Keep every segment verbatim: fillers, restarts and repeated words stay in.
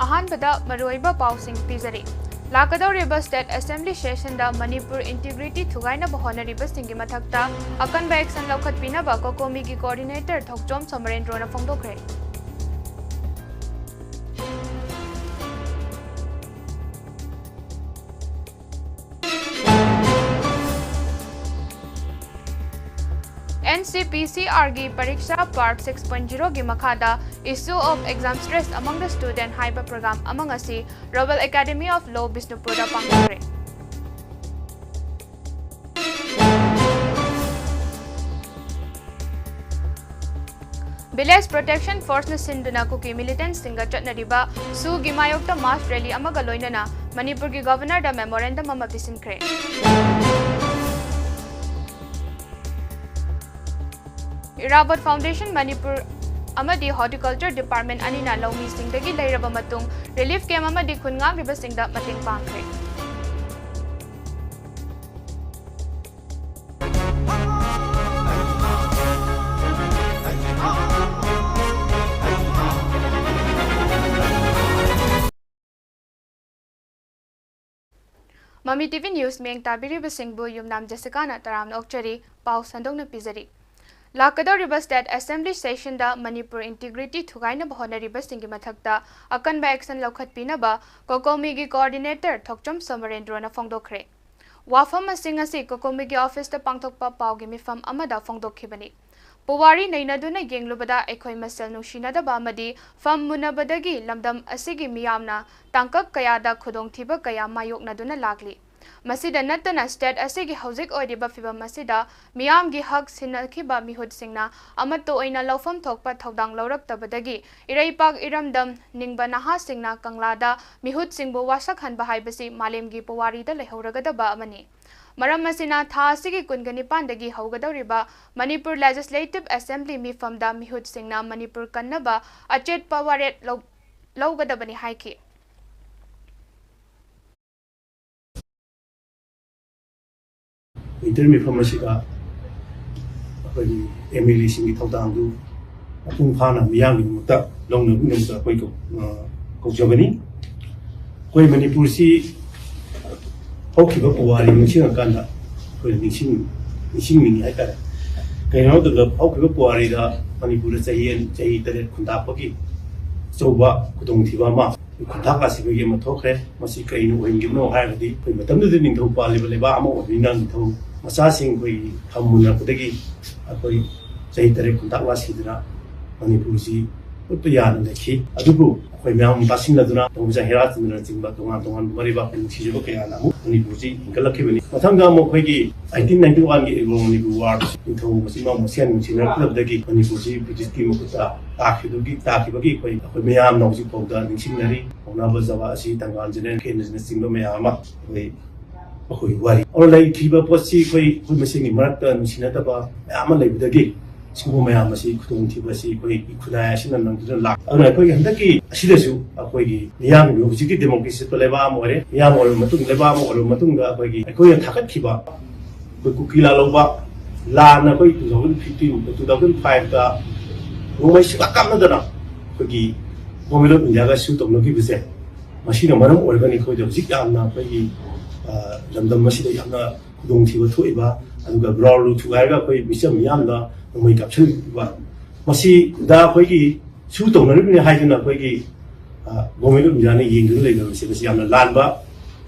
ꯑꯍꯥꯟꯕꯗ ꯃꯔꯨꯑꯣꯏꯕ ꯄꯥꯎꯁꯤꯡ ꯄꯤꯖꯔꯤ꯫ ꯂꯥꯛꯀꯗꯧꯔꯤꯕ State Assembly sessionꯗ ꯃꯅꯤꯄꯨꯔ integrity ꯊꯨꯒꯥꯏꯅꯕ ꯍꯣꯠꯅꯔꯤꯕꯁꯤꯡꯒꯤ ꯃꯊꯛꯇ ꯑꯀꯟꯕ action ꯂꯧꯈꯠꯄꯤꯅꯕ COCOMIꯒꯤ coordinator ꯊꯣꯛꯆꯣꯝ ꯁꯣꯃꯔꯦꯟꯗ꯭ꯔꯣꯅ ꯐꯣꯡꯗꯣꯛꯈ꯭ꯔꯦ꯫ NCPCRꯒꯤ Pariksha Part six point zeroꯒꯤ ꯃꯈꯥꯗ Issue of Exam Stress Among the Student ꯍꯥꯏꯕ program ꯑꯃ ꯉꯁꯤ Royal Academy of Law ꯕꯤꯁꯅꯨꯄꯨꯔꯗ ꯄꯥꯡꯊꯣꯛꯈ꯭ꯔꯦ꯫ Village Protection Forceꯅ ꯁꯤꯟꯗꯨꯅ ꯀꯨꯀꯤ militantꯁꯤꯡꯒ ꯆꯠꯅꯔꯤꯕ ꯁꯨꯒꯤ ꯃꯥꯌꯣꯛꯇ mass rally ꯑꯃꯒ ꯂꯣꯏꯅꯅ ꯃꯅꯤꯄꯨꯔꯒꯤ Governorꯗ memorandum ꯑꯃ ꯄꯤꯁꯤꯟꯈ꯭ꯔꯦ꯫ Irabot Foundation ꯃꯅꯤꯄꯨꯔ ꯑꯃꯗꯤ Horticulture Department ꯑꯅꯤꯅ ꯂꯧꯃꯤꯁꯤꯡꯗꯒꯤ ꯂꯩꯔꯕ ꯃꯇꯨꯡ relief camp ꯑꯃꯗꯤ ꯈꯨꯟ ꯉꯥꯛꯂꯤꯕꯁꯤꯡꯗ ꯃꯇꯦꯡ ꯄꯥꯡꯈ꯭ꯔꯦ꯫ ꯃꯃꯤ ꯇꯤꯚꯤ ꯅ꯭ꯌꯨꯁ ꯃꯤꯌꯦꯡ ꯇꯥꯕꯤꯔꯤꯕꯁꯤꯡꯕꯨ ꯌꯨꯝꯅꯥꯝ ꯖꯦꯁꯤꯀꯥꯅ ꯇꯔꯥꯝꯅ ꯑꯣꯛꯆꯔꯤ꯫ ꯄꯥꯎ ꯁꯟꯗꯣꯛꯅ ꯄꯤꯖꯔꯤ꯫ ꯂꯥꯛꯀꯗꯧꯔꯤꯕ State Assembly sessionꯗ ꯃꯅꯤꯄꯨꯔ integrity ꯊꯨꯒꯥꯏꯅꯕ ꯍꯣꯠꯅꯔꯤꯕꯁꯤꯡꯒꯤ ꯃꯊꯛꯇ ꯑꯀꯟꯕ action ꯂꯧꯈꯠꯄꯤꯅꯕ COCOMIꯒꯤ coordinator ꯊꯣꯛꯆꯣꯝ ꯁꯣꯃꯔꯦꯟꯗ꯭ꯔꯣꯅ ꯐꯣꯡꯗꯣꯛꯈ꯭ꯔꯦ꯫ ꯋꯥꯐꯝ ꯑꯁꯤ ꯉꯁꯤ COCOMIꯒꯤ officeꯇ ꯄꯥꯡꯊꯣꯛꯄ ꯄꯥꯎꯒꯤ ꯃꯤꯐꯝ ꯑꯃꯗ ꯐꯣꯡꯗꯣꯛꯈꯤꯕꯅꯤ꯫ ꯄꯨꯋꯥꯔꯤ ꯅꯩꯅꯗꯨꯅ ꯌꯦꯡꯂꯨꯕꯗ ꯑꯩꯈꯣꯏ ꯃꯁꯦꯜ ꯅꯨꯡꯁꯤꯅꯗꯕ ꯑꯃꯗꯤ ꯐꯝ ꯃꯨꯟꯅꯕꯗꯒꯤ ꯂꯝꯗꯝ ꯑꯁꯤꯒꯤ ꯃꯤꯌꯥꯝꯅ ꯇꯥꯡꯀꯛ ꯀꯌꯥꯗ ꯈꯨꯗꯣꯡꯊꯤꯕ ꯀꯌꯥ ꯃꯥꯌꯣꯛꯅꯗꯨꯅ ꯂꯥꯛꯂꯤ꯫ ꯃꯁꯤꯗ ꯅꯠꯇꯅ state ꯑꯁꯤꯒꯤ ꯍꯧꯖꯤꯛ ꯑꯣꯏꯔꯤꯕ ꯐꯤꯚꯝ ꯑꯁꯤꯗ ꯃꯤꯌꯥꯝꯒꯤ ꯍꯛ ꯁꯤꯟꯅꯈꯤꯕ ꯃꯤꯍꯨꯠꯁꯤꯡꯅ ꯑꯃꯠꯇ ꯑꯣꯏꯅ ꯂꯧꯐꯝ ꯊꯣꯛꯄ ꯊꯧꯗꯥꯡ ꯂꯧꯔꯛꯇꯕꯗꯒꯤ ꯏꯔꯩꯄꯥꯛ ꯏꯔꯝꯗꯝ ꯅꯤꯡꯕ ꯅꯍꯥꯁꯤꯡꯅ ꯀꯪꯂꯥꯗ ꯃꯤꯍꯨꯠꯁꯤꯡꯕꯨ ꯋꯥꯁꯛꯍꯟꯕ ꯍꯥꯏꯕꯁꯤ ꯃꯥꯂꯦꯝꯒꯤ ꯄꯨꯋꯥꯔꯤꯗ ꯂꯩꯍꯧꯔꯒꯗꯕ ꯑꯃꯅꯤ꯫ ꯃꯔꯝ ꯑꯁꯤꯅ ꯊꯥ ꯑꯁꯤꯒꯤ ꯀꯨꯟꯒ ꯅꯤꯄꯥꯟꯗꯒꯤ ꯍꯧꯒꯗꯧꯔꯤꯕ ꯃꯅꯤꯄꯨꯔ Legislative Assembly ꯃꯤꯐꯝꯗ ꯃꯤꯍꯨꯠꯁꯤꯡꯅ ꯃꯅꯤꯄꯨꯔ ꯀꯟꯅꯕ ꯑꯆꯦꯠꯄ ꯋꯥꯔꯦꯞ ꯂꯧ-, ꯂꯧꯒꯗꯕꯅꯤ ꯍꯥꯏꯈꯤ꯫ Winter ꯃꯤꯐꯝ ꯑꯁꯤꯗ ꯑꯩꯈꯣꯏꯒꯤ MLAꯁꯤꯡꯒꯤ ꯊꯧꯗꯥꯡꯗꯨ ꯃꯄꯨꯡ ꯐꯥꯅ ꯃꯤꯌꯥꯝꯒꯤꯗꯃꯛꯇ ꯂꯧꯅꯕꯒꯤꯗꯃꯛꯇ ꯑꯩꯈꯣꯏ ꯀ-, ꯑ, ꯀꯧꯖꯕꯅꯤ꯫ ꯑꯩꯈꯣꯏ ꯃꯅꯤꯄꯨꯔꯁꯤ ꯍꯧꯈꯤꯕ ꯄꯨꯋꯥꯔꯤ ꯅꯤꯡꯁꯤꯡꯉꯀꯥꯟꯗ ꯑꯩꯈꯣꯏꯅ ꯅꯤꯡꯁꯤꯡ ꯅꯤꯡꯁꯤꯡꯅꯤꯡꯉꯤ ꯍꯥꯏꯇꯥꯔꯦ꯫ ꯀꯩꯅꯣ ꯍꯥꯏꯕꯗ ꯍꯧꯈꯤꯕ ꯄꯨꯋꯥꯔꯤꯗ ꯃꯅꯤꯄꯨꯔꯗ ꯆꯍꯤ ꯑꯅꯤ- ꯆꯍꯤ ꯇꯔꯦꯠ ꯈꯨꯟꯇꯥꯛꯄꯒꯤ ꯑꯆꯧꯕ ꯈꯨꯗꯣꯡꯊꯤꯕ ꯑꯃ ꯈꯨꯟꯇꯥꯛ ꯂꯥꯁꯤꯕꯒꯤ ꯑꯃ ꯊꯣꯛꯈ꯭ꯔꯦ꯫ ꯃꯁꯤ ꯀꯔꯤꯅ ꯑꯣꯏꯍꯟꯈꯤꯕꯅꯣ ꯍꯥꯏꯔꯒꯗꯤ ꯑꯩꯈꯣꯏ ꯃꯇꯝꯗꯨꯗ ꯅꯤꯡꯊꯧ ꯄꯥꯜꯂꯤꯕ ꯂꯩꯕꯥꯛ ꯑꯃ ꯑꯣꯏꯕꯅꯤꯅ ꯅꯤꯡꯊꯧ ꯃꯆꯥꯁꯤꯡ ꯑꯩꯈꯣꯏꯒꯤ ꯐꯝ ꯃꯨꯟꯅꯔꯛꯄꯗꯒꯤ ꯑꯩꯈꯣꯏ ꯆꯍꯤ ꯇꯔꯦꯠ ꯈꯨꯟꯇꯥꯛ ꯂꯥꯁꯤꯗꯅ ꯃꯅꯤꯄꯨꯔꯁꯤ ꯎꯠꯄ ꯌꯥꯅ ꯂꯩꯈꯤ꯫ ꯑꯗꯨꯕꯨ ꯑꯩꯈꯣꯏ ꯃꯌꯥꯝ ꯇꯥꯁꯤꯟꯅꯗꯨꯅ ꯇꯧꯕꯤꯖ ꯍꯦꯔꯥꯆꯟꯗ꯭ꯔꯅꯆꯤꯡꯕ ꯇꯣꯉꯥꯟ ꯇꯣꯉꯥꯟꯕ ꯃꯔꯩꯕꯥꯛ ꯅꯨꯡꯁꯤꯖꯕ ꯀꯌꯥꯅ ꯑꯃꯨꯛ ꯃꯅꯤꯄꯨꯔꯁꯤ ꯍꯤꯡꯒꯠꯂꯛꯈꯤꯕꯅꯤ꯫ ꯃꯊꯪꯗ ꯑꯃꯨꯛ ꯑꯩꯈꯣꯏꯒꯤ eighteen ninety one ꯒꯤ Anglo Manipur War ꯅꯤꯡꯊꯧ ꯃꯆꯤꯟ ꯃꯅꯥꯎ ꯃꯁꯦꯟ ꯅꯨꯡꯁꯤꯅꯔꯛꯇꯕꯗꯒꯤ ꯃꯅꯤꯄꯨꯔꯁꯤ ꯕ꯭ꯔꯤꯇꯤꯁꯀꯤ ꯃꯈꯨꯠꯇ ꯇꯥꯈꯤꯕꯒꯤ ꯇꯥꯈꯤꯕꯒꯤ ꯑꯩꯈꯣꯏ ꯑꯩꯈꯣꯏ ꯃꯌꯥꯝꯅ ꯍꯧꯖꯤꯛ ꯐꯥꯎꯗ ꯅꯤꯡꯁꯤꯡꯅꯔꯤ꯫ ꯄꯥꯎꯅꯥ ꯕ꯭ꯔꯖꯕꯥꯁꯤ, ꯊꯪꯒꯥꯜ ꯖꯦꯅꯦꯔꯦꯜ ꯀꯦꯟꯗ꯭ꯔꯅꯆꯤꯡꯕ ꯃꯌꯥꯝ ꯑꯃ ꯑꯩꯈꯣꯏ ꯑꯩꯈꯣꯏ ꯋꯥꯔꯤ ꯑꯣꯔ ꯂꯩꯈꯤꯕ ꯄꯣꯠꯁꯤ ꯑꯩꯈꯣꯏ ꯑꯩꯈꯣꯏ ꯃꯁꯦꯟꯒꯤ ꯃꯔꯛꯇ ꯅꯨꯡꯁꯤꯅꯗꯕ ꯃꯌꯥꯝ ꯑꯃ ꯂꯩꯕꯗꯒꯤ ꯁꯤꯒꯨꯝꯕ ꯃꯌꯥꯝ ꯑꯁꯤ ꯈꯨꯗꯣꯡꯊꯤꯕ ꯑꯁꯤ ꯑꯩꯈꯣꯏꯒꯤ ꯈꯨꯟꯅꯥꯏ ꯑꯁꯤꯅ ꯅꯪꯗꯨꯅ ꯂꯥꯛ ꯑꯗꯨꯅ ꯑꯩꯈꯣꯏꯒꯤ ꯍꯟꯗꯛꯀꯤ ꯑꯁꯤꯗꯁꯨ ꯑꯩꯈꯣꯏꯒꯤ ꯃꯤꯌꯥꯝꯒꯤ ꯍꯧꯖꯤꯛꯀꯤ ꯗꯦꯃꯣꯀ꯭ꯔꯦꯁꯤ ꯆꯠꯄ ꯂꯩꯕꯥꯛ ꯑꯃ ꯑꯣꯏꯔꯦ꯫ ꯃꯤꯌꯥꯝ ꯑꯣꯏꯔꯕ ꯃꯇꯨꯡ ꯂꯩꯕꯥꯛ ꯑꯃ ꯑꯣꯏꯔꯕ ꯃꯇꯨꯡꯗ ꯑꯩꯈꯣꯏꯒꯤ ꯑꯩꯈꯣꯏꯅ ꯊꯥꯒꯠꯈꯤꯕ ꯑꯩꯈꯣꯏ ꯀꯨꯀꯤ ꯂꯥꯜꯍꯧꯕ ꯂꯥꯟꯅ ꯑꯩꯈꯣꯏ two thousand fifteen, two thousand five ꯗ ꯅꯣꯡꯃꯩ ꯁꯨꯡꯀꯥꯞ ꯀꯥꯞꯅꯗꯅ ꯑꯩꯈꯣꯏꯒꯤ Government of India ꯒ ꯁꯨ ꯇꯧꯅꯈꯤꯕꯁꯦ, ꯃꯁꯤꯅ ꯃꯔꯝ ꯑꯣꯏꯔꯒꯅꯤ ꯑꯩꯈꯣꯏꯗ ꯍꯧꯖꯤꯛ ꯌꯥꯝꯅ ꯑꯩꯈꯣꯏꯒꯤ, ꯑ, ꯂꯝꯗꯝ ꯑꯁꯤꯗ ꯌꯥꯝꯅ ꯈꯨꯗꯣꯡꯊꯤꯕ ꯊꯣꯛꯏꯕ, ꯑꯗꯨꯒ ground ꯗꯨ ꯊꯨꯒꯥꯏꯔꯒ ꯑꯩꯈꯣꯏ ꯃꯤꯆꯝ ꯃꯤꯌꯥꯝꯗ ꯅꯣꯡꯃꯩ ꯀꯥꯞꯁꯤꯜꯂꯤꯕ, ꯃꯁꯤꯗ ꯑꯩꯈꯣꯏꯒꯤ ꯁꯨ ꯇꯧꯅꯔꯤꯕꯅꯤ ꯍꯥꯏꯗꯨꯅ ꯑꯩꯈꯣꯏꯒꯤ, ꯑ, Government of India ꯅ ꯌꯦꯡꯗꯨꯅ ꯂꯩꯅꯕꯁꯦ ꯃꯁꯤ ꯌꯥꯝꯅ ꯂꯥꯟꯕ,